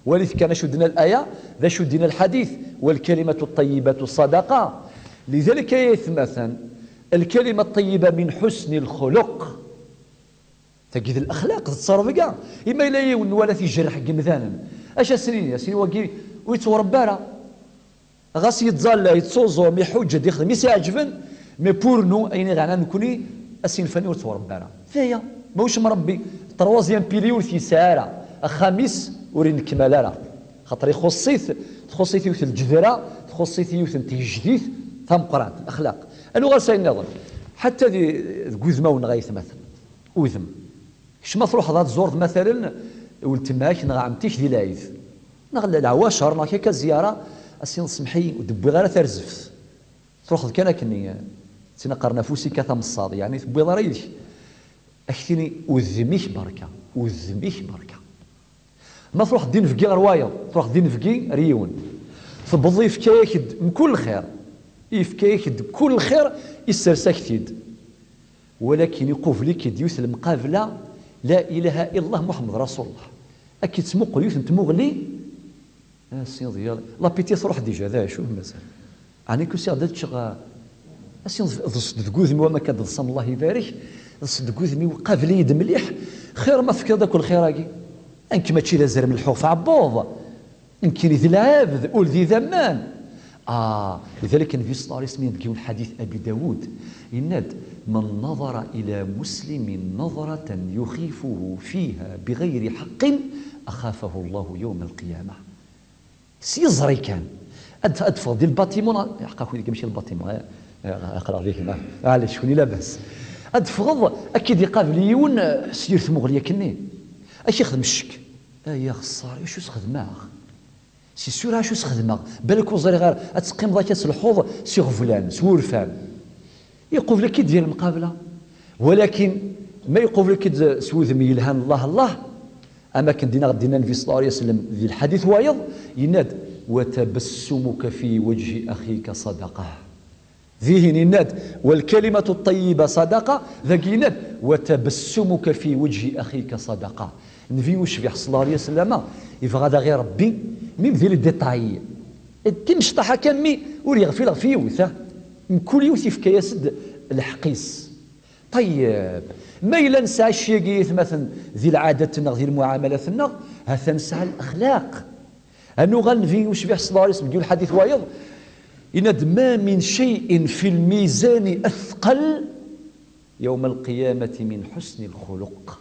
Walit kan acu d-tenna laya, d acu d-yenna lḥadit: "Walkalimatu ṭṭeyyibatu ṣadaqa." Lidalik, ay atmaten, lkalima ṭṭeyyiba min ḥusni lxuluq. Tagi d lexlaq, d ttrebga. Ima yella yiwen nwala tijreḥ deg yimdanen, acu ad s-nini? Ad s-nini wagi ur yettwaṛebba ara. Ɣas yettẓalla, yettẓuẓum, iḥuǧǧ-d, ixdem i s-iɛeǧben, mais pour nous, ayen iɣana nekni, asinfan ur yettwaṛebba ara. D aya, ma ucem Ṛebbi, troisième pilier ur t-yesɛi ara, axxam-is ur inekmal ara. Xaṭer ixuṣṣ-it, txuṣṣ-it yiwet n lǧedra, txuṣṣ-it yiwet n tgejdit tameqqrant, lexlaq. Ad nuɣal s ayen nniḍen, ḥatta di, deg wudmawen-nneɣ, aytmaten. Udem. Kecc ma truḥeḍ ad tẓureḍ, matalen, weltma-k neɣ ɛemti-k di lɛid, neɣ le-, leɛwacer, neɣ akka zzyara, ad s-tiniḍ: "Semmeḥ-iyi, ur d-wwiɣ ara tarzeft." Truḥeḍ kan akken, ttnaqaren afus-ik a tameṣṣaḍ, yeɛni tewwiḍ ara yid-k. Ad k-tini: "Udem-ik berka, udem-ik berka." Ma truḥeḍ d inebgi ɣer wayeḍ, truḥeḍ d inebgi ar yiwen, tewweḍ yefka-yak-d mkul lxir, yefka-yak-d kul lxir, issers-ak-t-id. Walakin iqubel-ik-id yiwet lemqabla, la ilaha illallah Muḥemmed Rasulullah. Ad k-ittmuqul yiwet n tmuɣli, a s-iniḍ: "Ya, l'appétit truḥ déjà, d acu mazal? Ɛni kusiɣ-d ad ččeɣ, a s-iniḍ, ḍes-d deg udem-iw, am akka d-ḍsam, Allah ibarek, ḍes-d deg udem-iw, qabel-iyi-d mliḥ, xir ma tefkiḍ akk lxir-agi. Nekk mačči d azrem lḥuɣ f aɛebbuḍ." Nekkini d lɛebd, ul d idammen. Ah, lidalik Nnbi ṣalla Llahu ɛalayhi wa sallam, deg yiwen lḥadit Abi Dawud, yenna-d: "Man nadara ila muslimin nadratan yuxifuhu fiha biɣayri ḥaqqin, axafahu Llahu yawma lqiyamah." S yiẓri kan. Ad, ad teffɣeḍ di lbatimun, iḥeqqa-k wid mačči lbatimun, eh, eh, aql-aɣ deg-m, ah, ɛalac, kuni labas. Ad teffɣeḍ, ad k-id-iqabel yiwen, eh, s yir tmuɣli akkenni. Ad k-ixdem ccek. Ay axeṣṣar, acu sxedmeɣ? Si sûr acu sxedmeɣ, balak ur ẓriɣ ara, ad teqqimeḍ akka s lḥuḍ, s iɣeblan, s wurfan. Iqubel-ik-id di lemqabla. Walakin ma iqubel-ik-id s wudem yelhan, Allah, Allah, am akken din aɣ-d-yenna Nnbi ṣalla Llahu ɛalayhi wa sallam di lḥadit wayeḍ, yenna-d: "Wa tabassumuka fi wajhi axika ṣadaqah." Dihin yenna-d, "Wal kalimatu ṭṭayyiba sadaqa", dagi yenna-d, "Wa tabassumuka fi wajhi akhika sadaqa." Nnbi ucbiḥ, ṣella Llahu ɛalayhi wa sallama, yebɣa ad aɣ-iṛebbi, mim di les détails. Timecṭaḥ akka, mi ur yeɣfil ɣef yiwet, ah. Mkul yiwet yefka-yas-d lḥeqq-is. Ṭeyyeb, ma yella nesɛa cci-agi, aytmaten, di lɛadat-nneɣ, di lmuɛamalat-nneɣ, ha-t-a nesɛa lexlaq. Ad nuɣal nnbi ucbiḥ, ṣella Llahu ɛalayhi wa sallam, deg lḥadit wayeḍ, yenna-d, "Ma min shay'in fi lmizani athqal yawma lqiyamati min husni lxuluq."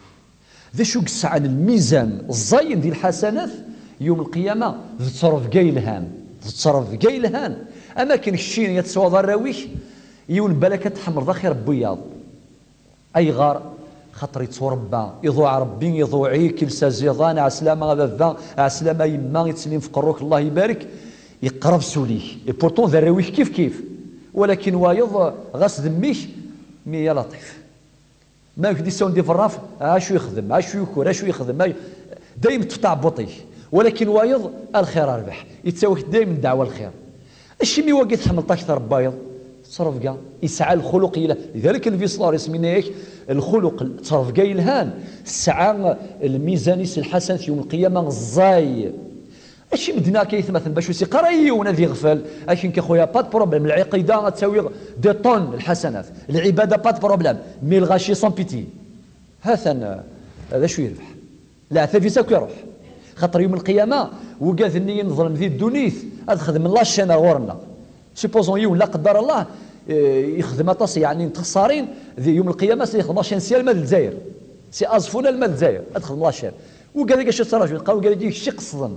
D acu i yesɛan lmizan ẓẓayen di lḥasanat yawm lqiyama? D ttrebga yelhan. D ttrebga yelhan. Am akken keččini ad tesɛuḍ arraw-ik, yiwen balak ad tḥemmleḍ axir n wiyaḍ. Ayɣer? Xaṭer itturebba, iḍuɛ Ṛebbi, iḍuɛ-ik, ilsa ziḍan, ɛeslama a baba, ɛeslama a yemma, ittelim f qerru-k, Allah ibarek, iqreb s ul-ik. Et pourtant d arraw-ik kif kif. Walakin wayeḍ, ɣas d mmi-k, mi ya laṭif. Ma k-d-issawen di berraf, acu yexdem, acu yuker, acu yexdem, ay-, dayem ṭṭef taɛebbuṭ-ik. Walakin wayeḍ, a lxir a rrbeḥ. Yettawi-k dayem ddeɛwa lxir. Acimi wagi tḥemmleḍ akter n wayeḍ? Ttrebga. Yesɛa lxuluq yelhan. Lidalik nnbi ṣella Llahu ɛalayhi wa sallam yenna-yak, lxuluq, ttrebga yelhan, tesɛa lmizan-is lḥasanat yawm lqiyama ẓẓay. Acimi medden akka, aytmaten, bac ur s-iqqar ara yiwen ad iɣfel? Akken ka, xuya, pas de problème. Lɛiqida ad tawi des tonnes lḥasanat. Lɛibada, pas de problème. Mais lɣaci, sans pitié. Ha-t-an, eh, d acu yerbeḥ? Leɛtab-is akk iruḥ. Xaṭer yawm lqiyama, wigad-nni i neḍlem di ddunit, ad xedmen la chaîne ar ɣur-nneɣ. Supposons yiwen, la qeddar Allah, eh, yexdem aṭas, yeɛni, n texṣarin, di yawm lqiyama, ad yexdem la chaîne si alma d Lezzayer. Si Aẓeffun alma d Lezzayer, ad xedmen la chaîne. Wigad-agi acu ttraǧun? Qqar wigad-agi kečč i qesden.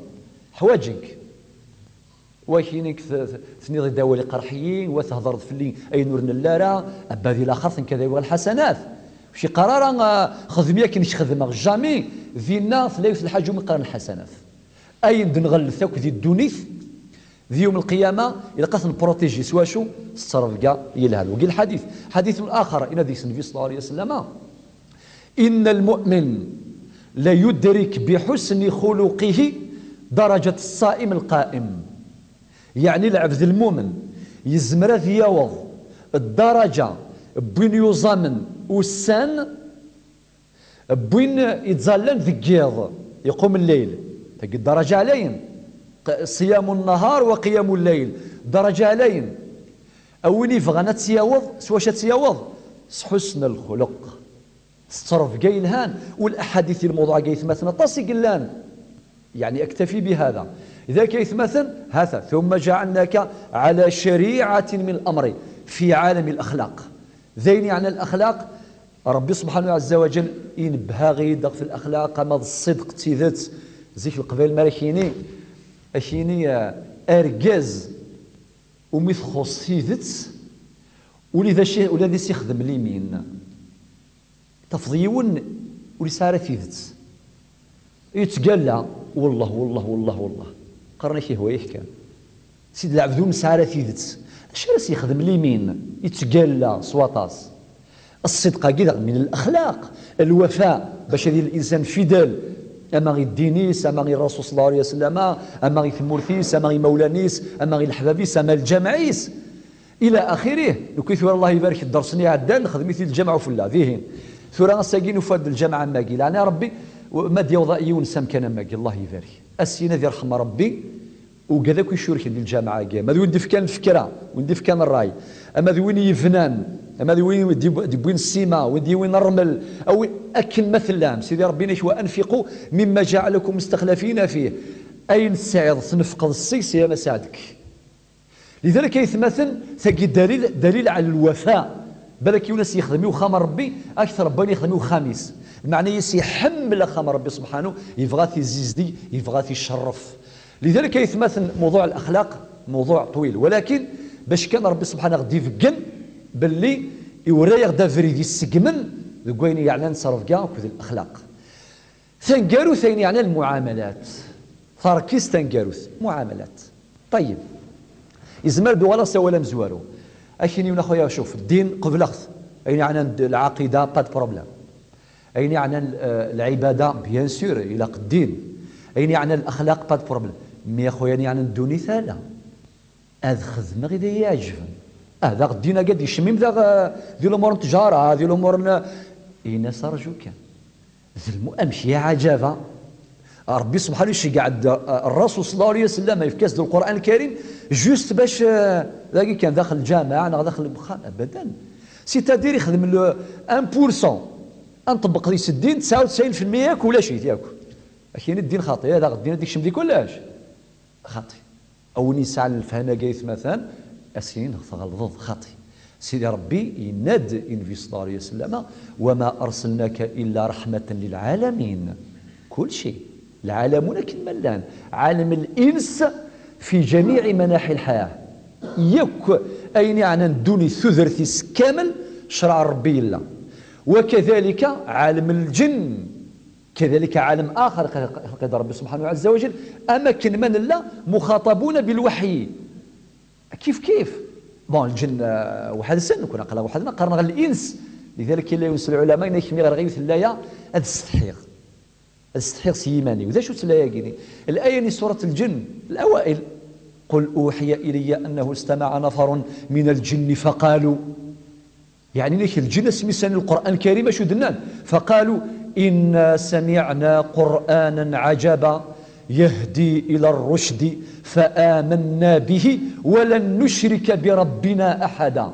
Ḥwaǧen-k. Wa kini k-, t-, t-, tniḍ-id awal iqerḥ-iyi, wa thedreḍ fell-i ayen ur nelli ara, abad i laxert n kada yuɣal lḥasanat. Ur k-iqqar ara, ah, xdem akken k-xedmeɣ, jamais. Dinna tella yiwet lḥaǧa umi qqaren lḥasanat. Ayen d-nɣellet akk di ddunit, di yawm lqiyama, ilaq ad t-nprotéger s wacu? S ttrebga yelhan. Wagi lḥadit. Ḥadit axer, yenna deg-s nnbi ṣella Llahu ɛalayhi wa sallama, إن المؤمن ليدرك بحسن خلقه درجة الصائم القائم. Yeɛni lɛebd lmumen yezmer ad yaweḍ ddaraǧa n win yuẓamen ussan, n win ittẓallan deg yiḍ, iqum lleyl. Tagi ddaraǧa ɛlayen. Q-, صيام النهار وقيام الليل. Ddaraǧa ɛlayen. A win ibɣan ad tt-yaweḍ, s wacu ad tt-yaweḍ? S ḥusn lxuluq. S ttrebga yelhan. U laḥadit i lmawḍuɛ-agi, aytmaten, aṭas i yellan. يعني أكتفي بهذا. Lidalik, aytmaten, ha-t-a, ثم جعلناك على شريعة من الأمر في عالم الأخلاق. D ayen yeɛnan lexlaq, Ṛebbi subḥanahu ɛezza wa jell inebbeh-aɣ-id ɣef lexlaq, ama d ṣṣidq, d tidet. Zik Leqbayel mi ara k-yini, ad k-yini, eh, argaz umi txuṣṣ tidet, ula d acu, ula d is-ixdem limin. Tafeḍ yiwen ur yesɛi ara tidet. Yettgalla, wellah, wellah, wellah, wellah. Qqaren-ak ihwa-yak kan. Sid lɛebd ur nesɛi ara tidet. Acu ara s-yexdem limin? Yettgalla s waṭas. Ṣṣidq-agi daɣen min lexlaq, lwafa, bac ad yili linsan fidèle, ama i ddin-is, ama i Rasul ṣella Llahu ɛalayhi wa sallama, ama i tmurt-is, ama i imawlan-is, ama i leḥbab-is, ama i lǧameɛ-is. Ila axirih. Nekki tura, Allah ibarek, dders-nni iɛeddan, nexdem-it di lǧameɛ ufella, dihin. Tura ass-agi nufa-d lǧameɛ am wagi. Leɛna Ṛebbi, ma d-yaweḍ yiwen s amkan am wagi, Allah ibarek. Ass-in ad irḥem Ṛebbi ugad akk icurken di lǧameɛ-agi. Ama d win d-ifkan lfekra, win d-ifkan ṛṛay, ama d win yebnan, ama d win d-, d-wwin ssima, win d-yewwin ṛṛmel, awi akken ma tellam. Sidi Ṛebbi inek, "Wa anfiqu mimma ja'alakum mustakhlafina fih." Ayen tesɛiḍ, tnefqeḍ seg-s, ya ma sɛedk. Lidalik, aytmaten, tagi dalil, dalil ɛala lwafa. Balak yiwen ad s-yexdem i uxxam n Ṛebbi akter n wayen yexdem i uxxam-is. Lmeɛna-is iḥemmel axxam n Ṛebbi subḥanahu, yebɣa ad t-izizdeg, yebɣa ad t-icerref. Lidalik, aytmaten, mewḍuɛ lexlaq, mewḍuɛ ṭwil. Walakin, bac kan Ṛebbi subḥanahu ɣ-d-ibeggen belli iwera-yaɣ-d abrid iseggmen deg wayen yeɛnan ttrebga akked lexlaq. Taneggarut, ayen yeɛnan lmuɛamalat. Taṛkist taneggarut, muɛamalat. Ṭeyyeb. Izmer ad uɣaleɣ s awal amezwaru. Akin yiwen a xuya, cuf, ddin qebleɣ-t. Ayen yeɛnan d-, lɛaqida, pas de problème. Ayen yeɛnan, eh, lɛibada, bien sûr, ilaq ddin. Ayen yeɛnan lexlaq, pas de problème. Mais a xuya, ayen yeɛnan ddunit, ala. Ad xedmeɣ i d iyi-iɛeǧben. Ah, daɣ ddin-agi ad yecmim daɣ, eh, di lumuṛ n ttjara, di lumuṛ n, ini-as rju kan. D lmu-, amek ya ɛǧaba! Ṛebbi subḥanu iceggeɛ-d, eh, Ṛṛasul ṣella Llahu ɛalayhi wa sallam, yefka-as-d Lqur'an Lkarim, juste bac, eh, dagi kan daxel lǧameɛ neɣ daxel lwexxam, abadan. C'est-à-dire ixdem le un pour cent, ad nṭebbeq deg-s ddin, tesɛa u tesɛin fi lmeyya yakk ulac-it yakk. Ad k-yini ddin xaṭi, eh, daɣ ddin ad yekcem di kullec. Xaṭi. A win yesɛan lefhama-agi ay atmaten, a s-yini neɣ tɣelḍeḍ, xaṭi. Sidi Ṛebbi yenna-d i Nnbi ṣella Llahu ɛalayhi wa sallam: وما أرسلناك إلا رحمة للعالمين. Kulci. Lɛalamun akken ma llan. Ɛalem l-ins fi jamiɛ manaḥi lḥayah. Yakk ayen iɛnan ddunit, tudert-is kamel, ccreɛ n Ṛebbi yella. وكذلك عالم الجن. كذلك عالم آخر خلق، خلق Ṛebbi subḥanahu wa taɛala, am akken ma nella مخاطبون بالوحي. Kif kif. Bon, lǧenn, eh, weḥd-sen, nekni aql-aɣ weḥd-neɣ, qqaren-aɣ l-ins. Lidalik yella yiwen s lɛulama, yenna-k mi ɣriɣ yiwet n laya, ad setḥiɣ. Ad setḥiɣ s yiman-iw. D acu-tt laya-agi-ni? Laya-ni surat lǧenn, الأوائل. قل أوحي إلي أنه استمع نفر من الجن فقالوا. Yeɛni, yak lǧin asmi slan i Lqur'an Lkarim, acu d-nnan? فقالوا إنا سمعنا قرآنا عجبا يهدي إلى الرشد فآمنا به ولن نشرك بربنا أحدا.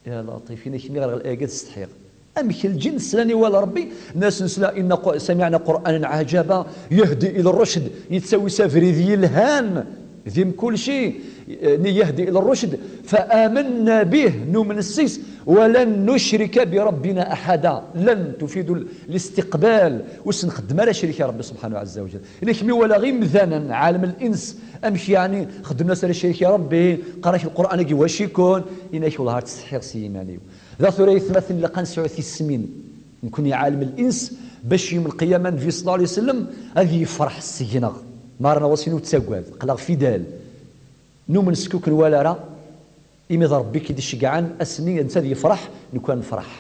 Ya Laṭif, ini-ak mi ɣriɣ laya-agi ad setḥiɣ. Amek lǧin slan i wawal Ṛebbi, nnan-as nesla, إنا ق-، سمعنا قرآنا عجبا يهدي إلى الرشد, yettawi s abrid yelhan, di mkulci, eh, ni يهدي إلى الرشد, فآمنا به, numen s-is, ولن نشرك بربنا أحدا. لن تفيد الاستقبال, ur s-nxeddem ara ccrik i Ṛebbi subḥanahu wa taɛala. Ini-ak mi walaɣ imdanen, ɛalem l-ins, amek yeɛni xeddmen-as ara ccrik i Ṛebbi, qqaren-ak Lqur'an-agi wac-iken, ini-ak wellah ar ttsetḥiɣ s yiman-iw. Da tura ay atmaten ilaq ad nesɛu tismin, nekni ɛalem l-ins, bac yum lqiyama Nnbi ṣella Llahu ɛalayhi wa sallam ad yefreḥ seg-neɣ. Ma rniɣ-as ini ur ttaggad, aql-aɣ fidèle. Numen s-ken ur nwala ara, imi d Ṛebbi i k-id-iceggɛen, ass-nni netta ad yefreḥ, nekni ad nefreḥ.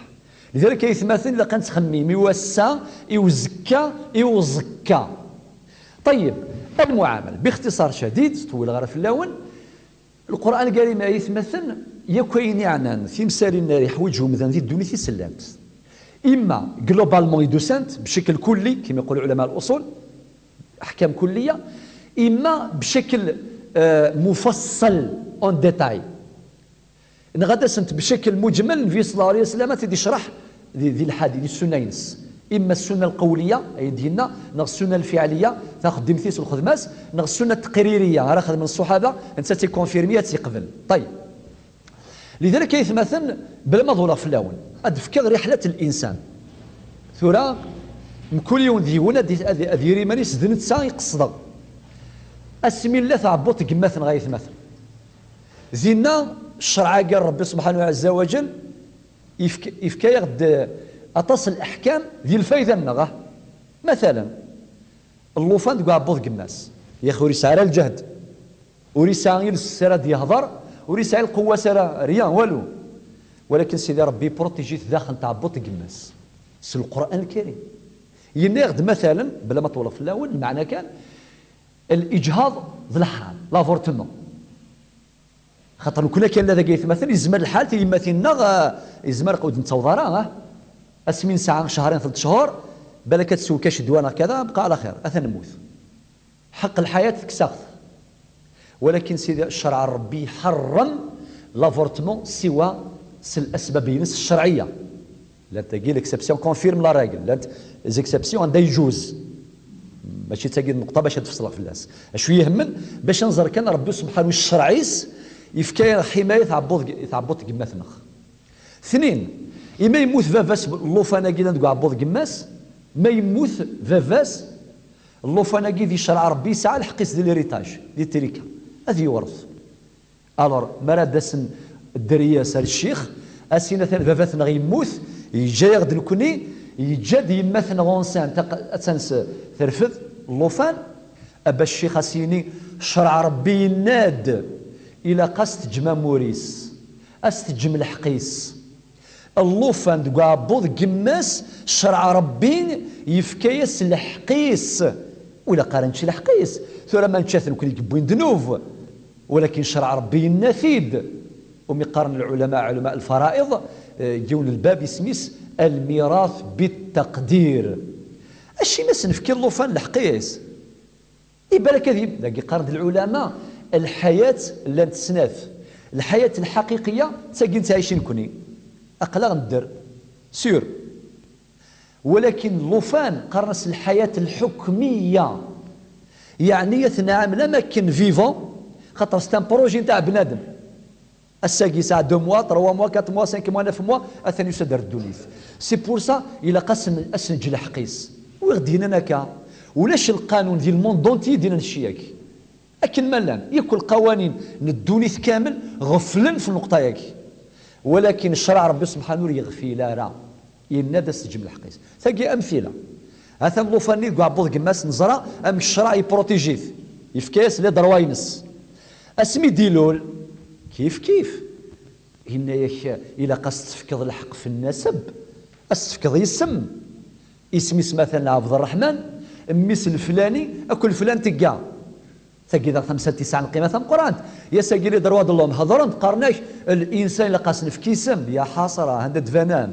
Lidalik ay atmaten ilaq ad nettxemmim i wass-a, i uzekka, i uẓekka. Ṭeyyeb, المعاملة, باختصار شديد, ur ṭewwileɣ ara fell-awen, Lqur'an Lkarim ay atmaten, yakk ayen iɛnan timsal-nni ara yeḥwiǧ umdan di ddunit i s-llant. Imma globalement i d-usant, bcekl kulli, kima yeqqul ɛulama l-uṣul, aḥkam kulliya, imma bcekl, eh, mufaṣṣal, en détail. Neɣ ad d-asent bcekl muǧmal, Nnbi ṣella Llahu ɛalayhi wa sallam ad t-id-icreḥ di, di lḥadi, di ssunna-ines. Imma ssunna lqewliya, ay d-yenna, neɣ ssunna lfiɛliya, taxeddimt-is, lxedma-s, neɣ ssunna teqririya, ara xedmen ṣṣuḥaba, netta ad tt-ikonfirmi, ad tt-iqbel. Ṭeyyeb. Lidalik ay atmaten, bla ma ḍuleɣ fell-awen, ad d-fkeɣ riḥlat l-insan. Tura, mkul yiwen deg-wen ad, ad, ad yerr iman-is d netta i qesdeɣ. Asmi nella tɛebbuḍt n yemma-tneɣ ay atmaten. Dinna, ccreɛ-agi n Ṛebbi subḥanahu ɛezza wa jell, yefk-, yefka-yaɣ-d aṭas n leḥkam di lfayda-nneɣ, ah. Matalan, llufan deg uɛebbuḍ n yemma-s, yax ur yesɛi ara lǧehd, ur yesɛi iles ara d-yehḍer, ur yesɛi lqewwa ara, rien, walu. Walakin Sidi Ṛebbi yepruṭiji-t daxel n tɛebbuḍt n yemma-s, s Lqur'an Lkarim. Yenna-yaɣ-d, matalan, bla ma ṭewleɣ fell-awen, lmeɛna kan, liǧhaḍ d leḥram, l'avortement. Xaṭer nekni akken nella dagi ay atmaten, yezmer lḥal tiyemmatin-nneɣ, ah, yezmer ur d-nettaweḍ ara, ah. Asmi nesɛa cehrin, telt cehur, balak ad tsew kan ccedwa neɣ kada, bqa ɛla xir, atan nemmut. Ḥeqq lḥayat tekkes-aɣ-t. Walakin Sidi, ccreɛ n Ṛebbi iḥeṛṛem l'avortement siwa s lasbab-ines ccerɛiyya. Llant tagi l'exception confirme la règle. Llant les exceptions anda yejuz. Mačči d tagi nneqṭa bac ad d-fesleɣ fell-as. Acu yehhmen, bac ad nẓer kan Ṛebbi subḥanahu, ccreɛ-is yefka ḥimaya i tɛebbuḍt, i tɛebbuḍt n yemma-tneɣ. Tnin, imi yemmut baba-s, llufan-agi yellan deg uɛebbuḍ n yemma-s, ma yemmut baba-s, llufan-agi di ccreɛ Ṛebbi yesɛa lḥeqq-is di l'héritage, di ttrika, ad yewṛet. Alors, mi ara d-asen dderya-s ar ccix, a s-inin atan baba-tneɣ yemmut, yeǧǧa-yaɣ-d nekni, yeǧǧa-d yemma-tneɣ enceinte, taq-, attan s-, terfed llufan, a baba ccix a s-yini, ccreɛ Ṛebbi yenna-d, ilaq a s-teǧǧem amur-is, a s-teǧǧem lḥeqq-is. Llufan deg uɛebbuḍ n yemma-s, ccreɛ Ṛebbi yefka-yas lḥeqq-is. Ur ilaq ara nečč lḥeqq-is. Tura ma nečča-t nekni i yewwin ddnub. Walakin ccreɛ Ṛebbi yenna-t-id. Umi qqaren lɛulama, ɛulama lfara'iḍ, eh, yiwen n lbab isem-is almirat bittaqdir. Acimi as-nefki llufan lḥeqq-is? Ibarek ad yib-, dagi qqaren-d lɛulama, lḥayat llant snat. Lḥayat lḥaqiqiya, d tagi nettɛici nekni. Aql-aɣ nedder. Sûr. Walakin llufan qqaren-as lḥayat lḥukmiya. Yeɛni ad t-nɛamel am akken vivant, xaṭer c'est un projet ntaɛ bnadem. Ass-agi yesɛa deux mois, trois mois, quatre mois, cinq mois, neuf mois, atan yusa-d ar ddunit. C'est pour ça, ilaq asen, asen-ǧǧ lḥeqq-is. Wi ɣ-d-yennan akka? Ulac lqanun di lmond entier d-yennan cci-agi. Akken ma llan, yakk lqawanin n ddunit kamel ɣeflen f nneqṭa-agi. Walakin ccṛeɛ Ṛebbi subḥanu ur yeɣfil ara. Yenna-d as-teǧǧem lḥeqq-is. Tagi amtila. Atan llufan-nni deg uɛebbuḍ n yemma-s neẓra amek ccṛeɛ yepprotiji-t. Yefka-yas les droits-ines. Asmi d-ilul, kif kif. Yenna-yak ilaq as-tefkeḍ lḥeqq f nnaseb, as-tefkeḍ isem. Isem-is matan Ɛebd Ṛṛeḥman, mmi-s leflani, akk leflan tegga. Tagi daɣ tamsalt yesɛan lqima tameqqrant. Yas-agi les droits de l'homme hedṛen-d, qqaren-ak, linsan ilaq as-nefk isem, ya ḥaṣra, anda d-banan.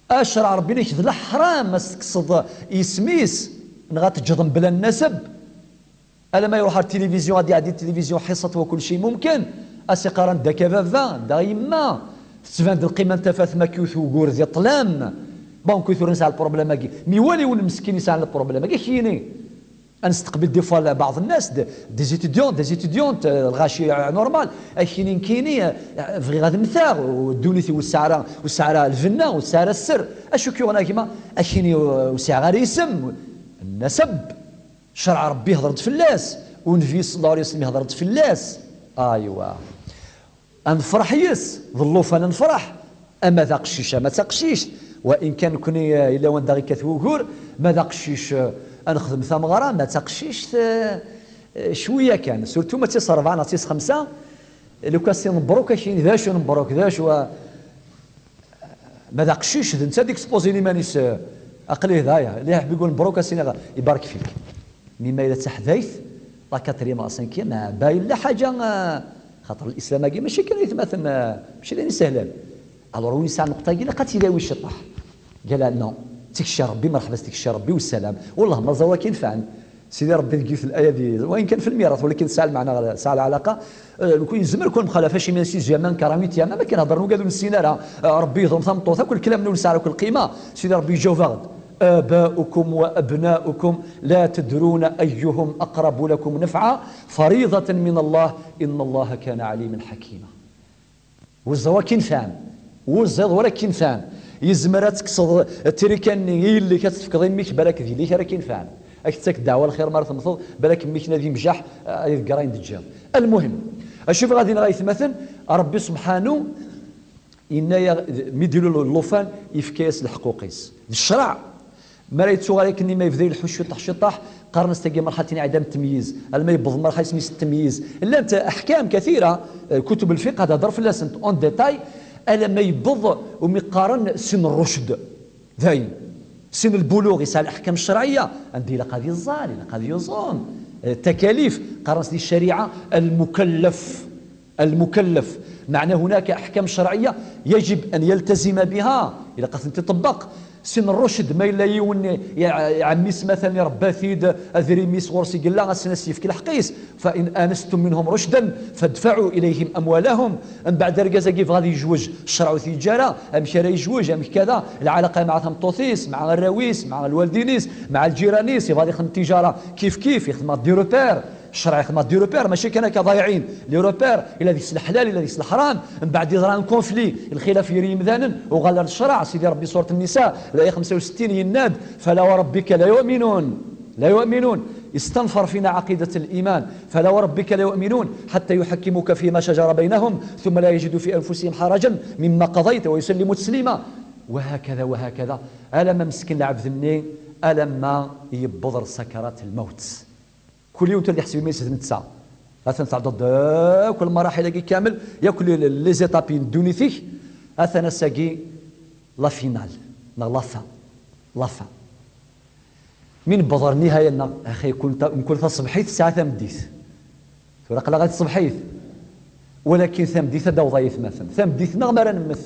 A ccṛeɛ Ṛebbi-inek d leḥṛam as-tekkseḍ isem-is, neɣ ad teǧǧeḍ mebla nnaseb. Alamma iṛuḥ ar tilivizyu, ad iɛeddi tilivizyu, ḥiṣat wa kulci mumken, as-iqqaren-d akka baba, da yemma, tettban-d lqima n tafat ma k-iwet wugur di ṭṭlam. Bon, kul tura nesɛa lproblème-agi. Mi wali win meskin yesɛan lproblème-agi, ad k-yini. Ad nesteqbil des fois baɛḍ nnas, de, des étudiants, des étudiantes, euh, lɣaci, euh, normal. Ad k-yini nekkini, euh, bɣiɣ ad mmteɣ, u ddunit-iw ur tesɛi ara, ur tesɛi ara lbenna, ur tesɛi ara sser. Acu k-yuɣen a gma? Ad k-yini, euh, ur sɛiɣ ara isem. Nnaseb. Ccṛeɛ Ṛebbi ihdeṛ-d fell-as, u Nnbi ṣella Llahu ɛalayhi wa sallam ihdeṛ-d fell-as. Aywa. Ad nefṛeḥ yes, d llufan ad nefṛeḥ. Ama d aqcic, ama d taqcict. Wa in kan nekni, eh, yella wanda ɣ-ikkat wugur, ma d aqcic, eh, ad nexdem tameɣra, ma d taqcict, eh, eh, cwiya kan. Surtout ma d tis ṛebɛa neɣ d tis xemsa, lukan s-tiniḍ mebruk, ad k-yini d acu n mebruk, d acu, eh, Ma d aqcic, d netta ad ekspoẓin iman-is, eh, aql-i da, ya, li ḥbi gul mebruk, a s-iniɣ, ibarek fik. Mi ma yella d taḥdayt, la quatrième, la cinquième, ah, ba yella ḥaǧa, ah, xaṭer lislam-agi mačči kan aytmaten, ah, mačči d ayen isehlen. Alors, win yesɛan nneqṭa-agi, ilaq ad t-idawi ciṭṭaḥ. Qal, ah, non, tikci Ṛebbi, merḥba s tikci Ṛebbi, wessalam. Wellah, ma ẓer waki nefɛen. Sidi Ṛebbi deg yiwet n laya di, wa in kan fi lmirat, walakin tesɛa lmeɛna, tesɛa lɛalaqa. Eh, nekk yezmer kun mxalaf acimi sixième, quarante-huitième, am akken heddren ugad ur nessin ara. Eh, Ṛebbi yeḍlem tameṭṭut, akk lklam-nni ur nesɛi ara akk lqima. Sidi Ṛebbi iǧaweb-aɣ-d: آباؤكم وأبناؤكم لا تدرون أيهم أقرب لكم نفعا فريضة من الله إن الله كان عليما حكيما. Ur ẓẓiḍ wara k-inefɛen. Ur ẓẓiḍ wara k-inefɛen. Yezmer ad tekkseḍ trika-nni i yelli-k, ad tt-tefkeḍ i mmi-k, balak d yelli-k ara k-inefɛen. Ad k-tettak ddeɛwa lxir mi ara temmteḍ, balak mmi-k-nni ad yemjaḥ, ad iḍegger ayen d-teǧǧiḍ. Almuhim, acu bɣiɣ ad iniɣ a yetmaten, Ṛebbi subḥanu, yenna-yaɣ, mi d-ilul llufan, yefka-yas leḥquq-is. D ccṛeɛ. Mi ara yettuɣal akken ma yebda ileḥḥu ciṭṭaḥ ciṭṭaḥ, qqaren-as tagi merḥatin iɛedda n ttemyiz, alma yewweḍ merḥa isem-is ttemyiz. Llant aḥkam kathira, eh, kutub lfiqh ad hedder fell-asent en détail, alamma yewweḍ umi qqaren sin rrucd. Dayen, sin lbuluɣ yesɛa leḥkam ccerɛiyya, anda ilaq ad yeẓẓal, ilaq ad yuẓum. Eh, takalif, qqaren-as di ccariɛa lmukallaf. المكلف، معنى هناك أحكام شرعية يجب أن يلتزم بها، ilaq ad tent-iṭebbeq. Sin rrucd, ma yella yiwen i, i ɛemmi-s matalan irebba-t-id, adrim-is ɣur-s i yella, ad sen-as-yefk lḥeqq-is. فإن آنستم منهم رشدا فادفعوا إليهم أموالهم. Mbeɛd argaz-agi yebɣa ad yejwej, ccṛeɛ ur t-yeǧǧa ara, amek ara yejwej, amek kada, lɛalaqa مع tameṭṭut-is, مع arraw-is, مع lwaldin-is, مع lǧiran-is, yebɣa ad ixdem tijara, kif kif, ixdem des repères. Ccṛeɛ ixdem des repères, mačči kan akka ḍayeɛin. Les repères, ila deg-s leḥlal, ila deg-s leḥram. Mbeɛd yeḍra un conflit, lxilaf gar yimdanen, uɣal ar ccṛeɛ, Sidi Ṛebbi, surat Nnisa, laya xemsa u settin, yenna-d: فلا وربك لا يؤمنون، لا يؤمنون. يستنفر فينا عقيدة الإيمان. فلا وربك لا يؤمنون حتى يحكموك فيما شجر بينهم ثم لا يجدوا في أنفسهم حرجا مما قضيت ويسلموا تسليما. وهكذا وهكذا. Alamma meskin lɛebd-nni, alamma yewweḍ ar sakarat lmawt. Kul yiwen tura ad iḥseb iman-is d netta. Atan tɛeddaḍ akk lmaraḥil-agi kamel, yakk les, les étapes n ddunit-ik, atan ass-agi la finale, neɣ la fin, la fin. Mi newweḍ ɣer nnihaya-nneɣ, axi kul ta-, mkul taṣebḥit tesɛa tameddit. Tura aql-aɣ ɣer tṣebḥit. Walakin tameddit ad d-awḍ ay atmaten. Tameddit-nneɣ mi ara nemmet.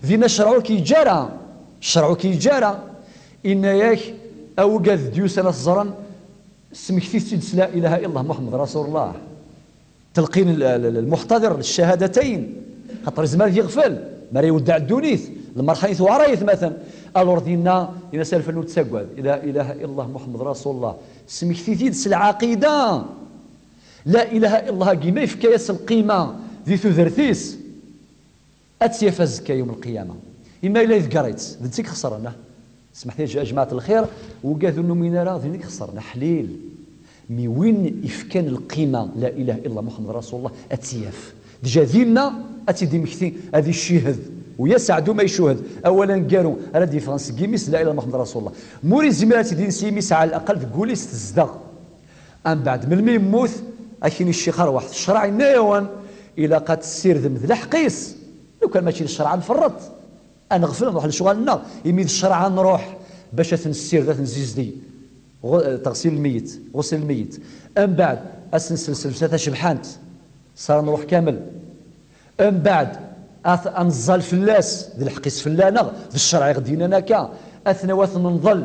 Dinna ccreɛ ur k-yeǧǧa ara. Ccreɛ ur k-yeǧǧa ara. Inna-yak, a wigad d-yusan ad t-ẓren, smektit-tt-id s la ilaha illallah Muḥemmed Rasulullah. Telqin l-, l-, l-, lmuḥtadir ccahadatayn. Xaṭer izmer ad yeɣfel. Mi ara iweddeɛ ddunit. Lmerḥa i tewɛer ay atmaten. Alors dinna, yenna-as a lfal ur ttagad. La ilaha illallah Muḥemmed Rasulullah. Smektit-id s lɛaqida. La ilaha illallah-agi ma yefka-yas lqima di tudert-is, ad tt-yaf azekka yum lqiyama. Imi yella yedger-itt, d netta i ixesren, ah. Smeḥt-iyi a jmaɛt lxir, wigad ur numin ara, d win i ixesren, aḥlil. Mi win ifkan lqima, la ilaha illallah Muḥemmed Rasulullah, ad tt-yaf. Déjà dinna, ad tt-id-imekti, ad iccihed. U ya Saɛdu ma icuhed, awal aneggaru, ara d-yeffɣen seg yimi-s, la ilaha illallah Muḥemmed Rasulullah. Ma ur izmir ad tt-id-yens yimi-s, ɛla laqal deg wul-is tezdeɣ. Ambeɛd, melmi yemmut, ad k-ini ccix arwaḥ, ccreɛ yenna-yawen, ilaq ad tessirdem d leḥq-is. Lukan mačči d ccreɛ, ad nferreṭ, ad neɣfel, ad nruḥ lecɣal-nneɣ, imi d ccreɛ ad nruḥ bac ad t-nessired, ad t-nzizdi. Ɣu-, teɣsil lmeyyet, ɣusl lmeyyet. Ambeɛd, ad s-nsels llebsa tacebḥant, s ara nruḥ kamel. Mbeɛd, ad, ad neẓẓal fell-as, d lḥeqq-is fell-aneɣ, d ccreɛ i ɣ-d-yennan akka, ad t-nawi ad t-nenḍel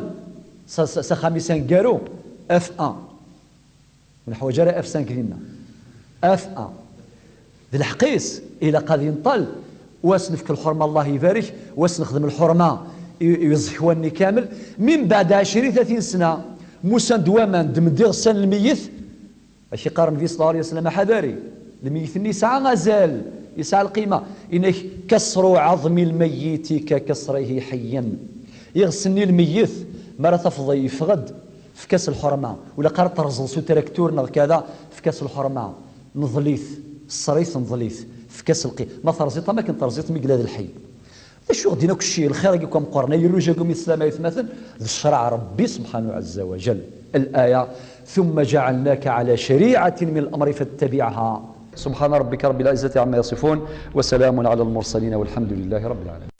s, s, s axxam-is aneggaru, F un. Ur neḥwaǧ ara F cinq dinna. F un. D lḥeqq-is, ilaq ad yenṭel, u ad s-nefk lḥurma, Allah ibarek, u ad s-nexdem lḥurma i, i uẓekwan-nni kamel. Mi mbeɛd ɛecrin, tlatin sna, musan-d waman, ddmen-d iɣsan n lmeyyet, Ak iqqaren di ṣella Ṛṛusul صلى الله عليه وسلم, ḥadari, lmeyyet-nni yesɛa azal, yesɛa lqima. Inek, كسر عظم الميت ككسره حيا. Iɣes-nni lmeyyet, mi ara tafeḍ yeffeɣ-d, efk-as lḥurma. Ur ilaq ara terẓeḍ s utraktur neɣ kada, efk-as lḥurma. Neḍl-it, ṣṣer-it, neḍl-it, efk-as lqima. Ma terẓiḍ am akken terẓiḍ mi yella d lḥi. D acu i ɣ-d-yenna akk cci, lxir-agi akk ameqqran, ay irruj-agi umi teslam ay atmaten, d ccreɛ Ṛebbi subḥanahu ɛezza wa jell. الآية: ثم جعلناك على شريعة من الأمر فاتبعها. سبحان ربك رب العزة عما يصفون، وسلام على المرسلين، والحمد لله رب العالمين.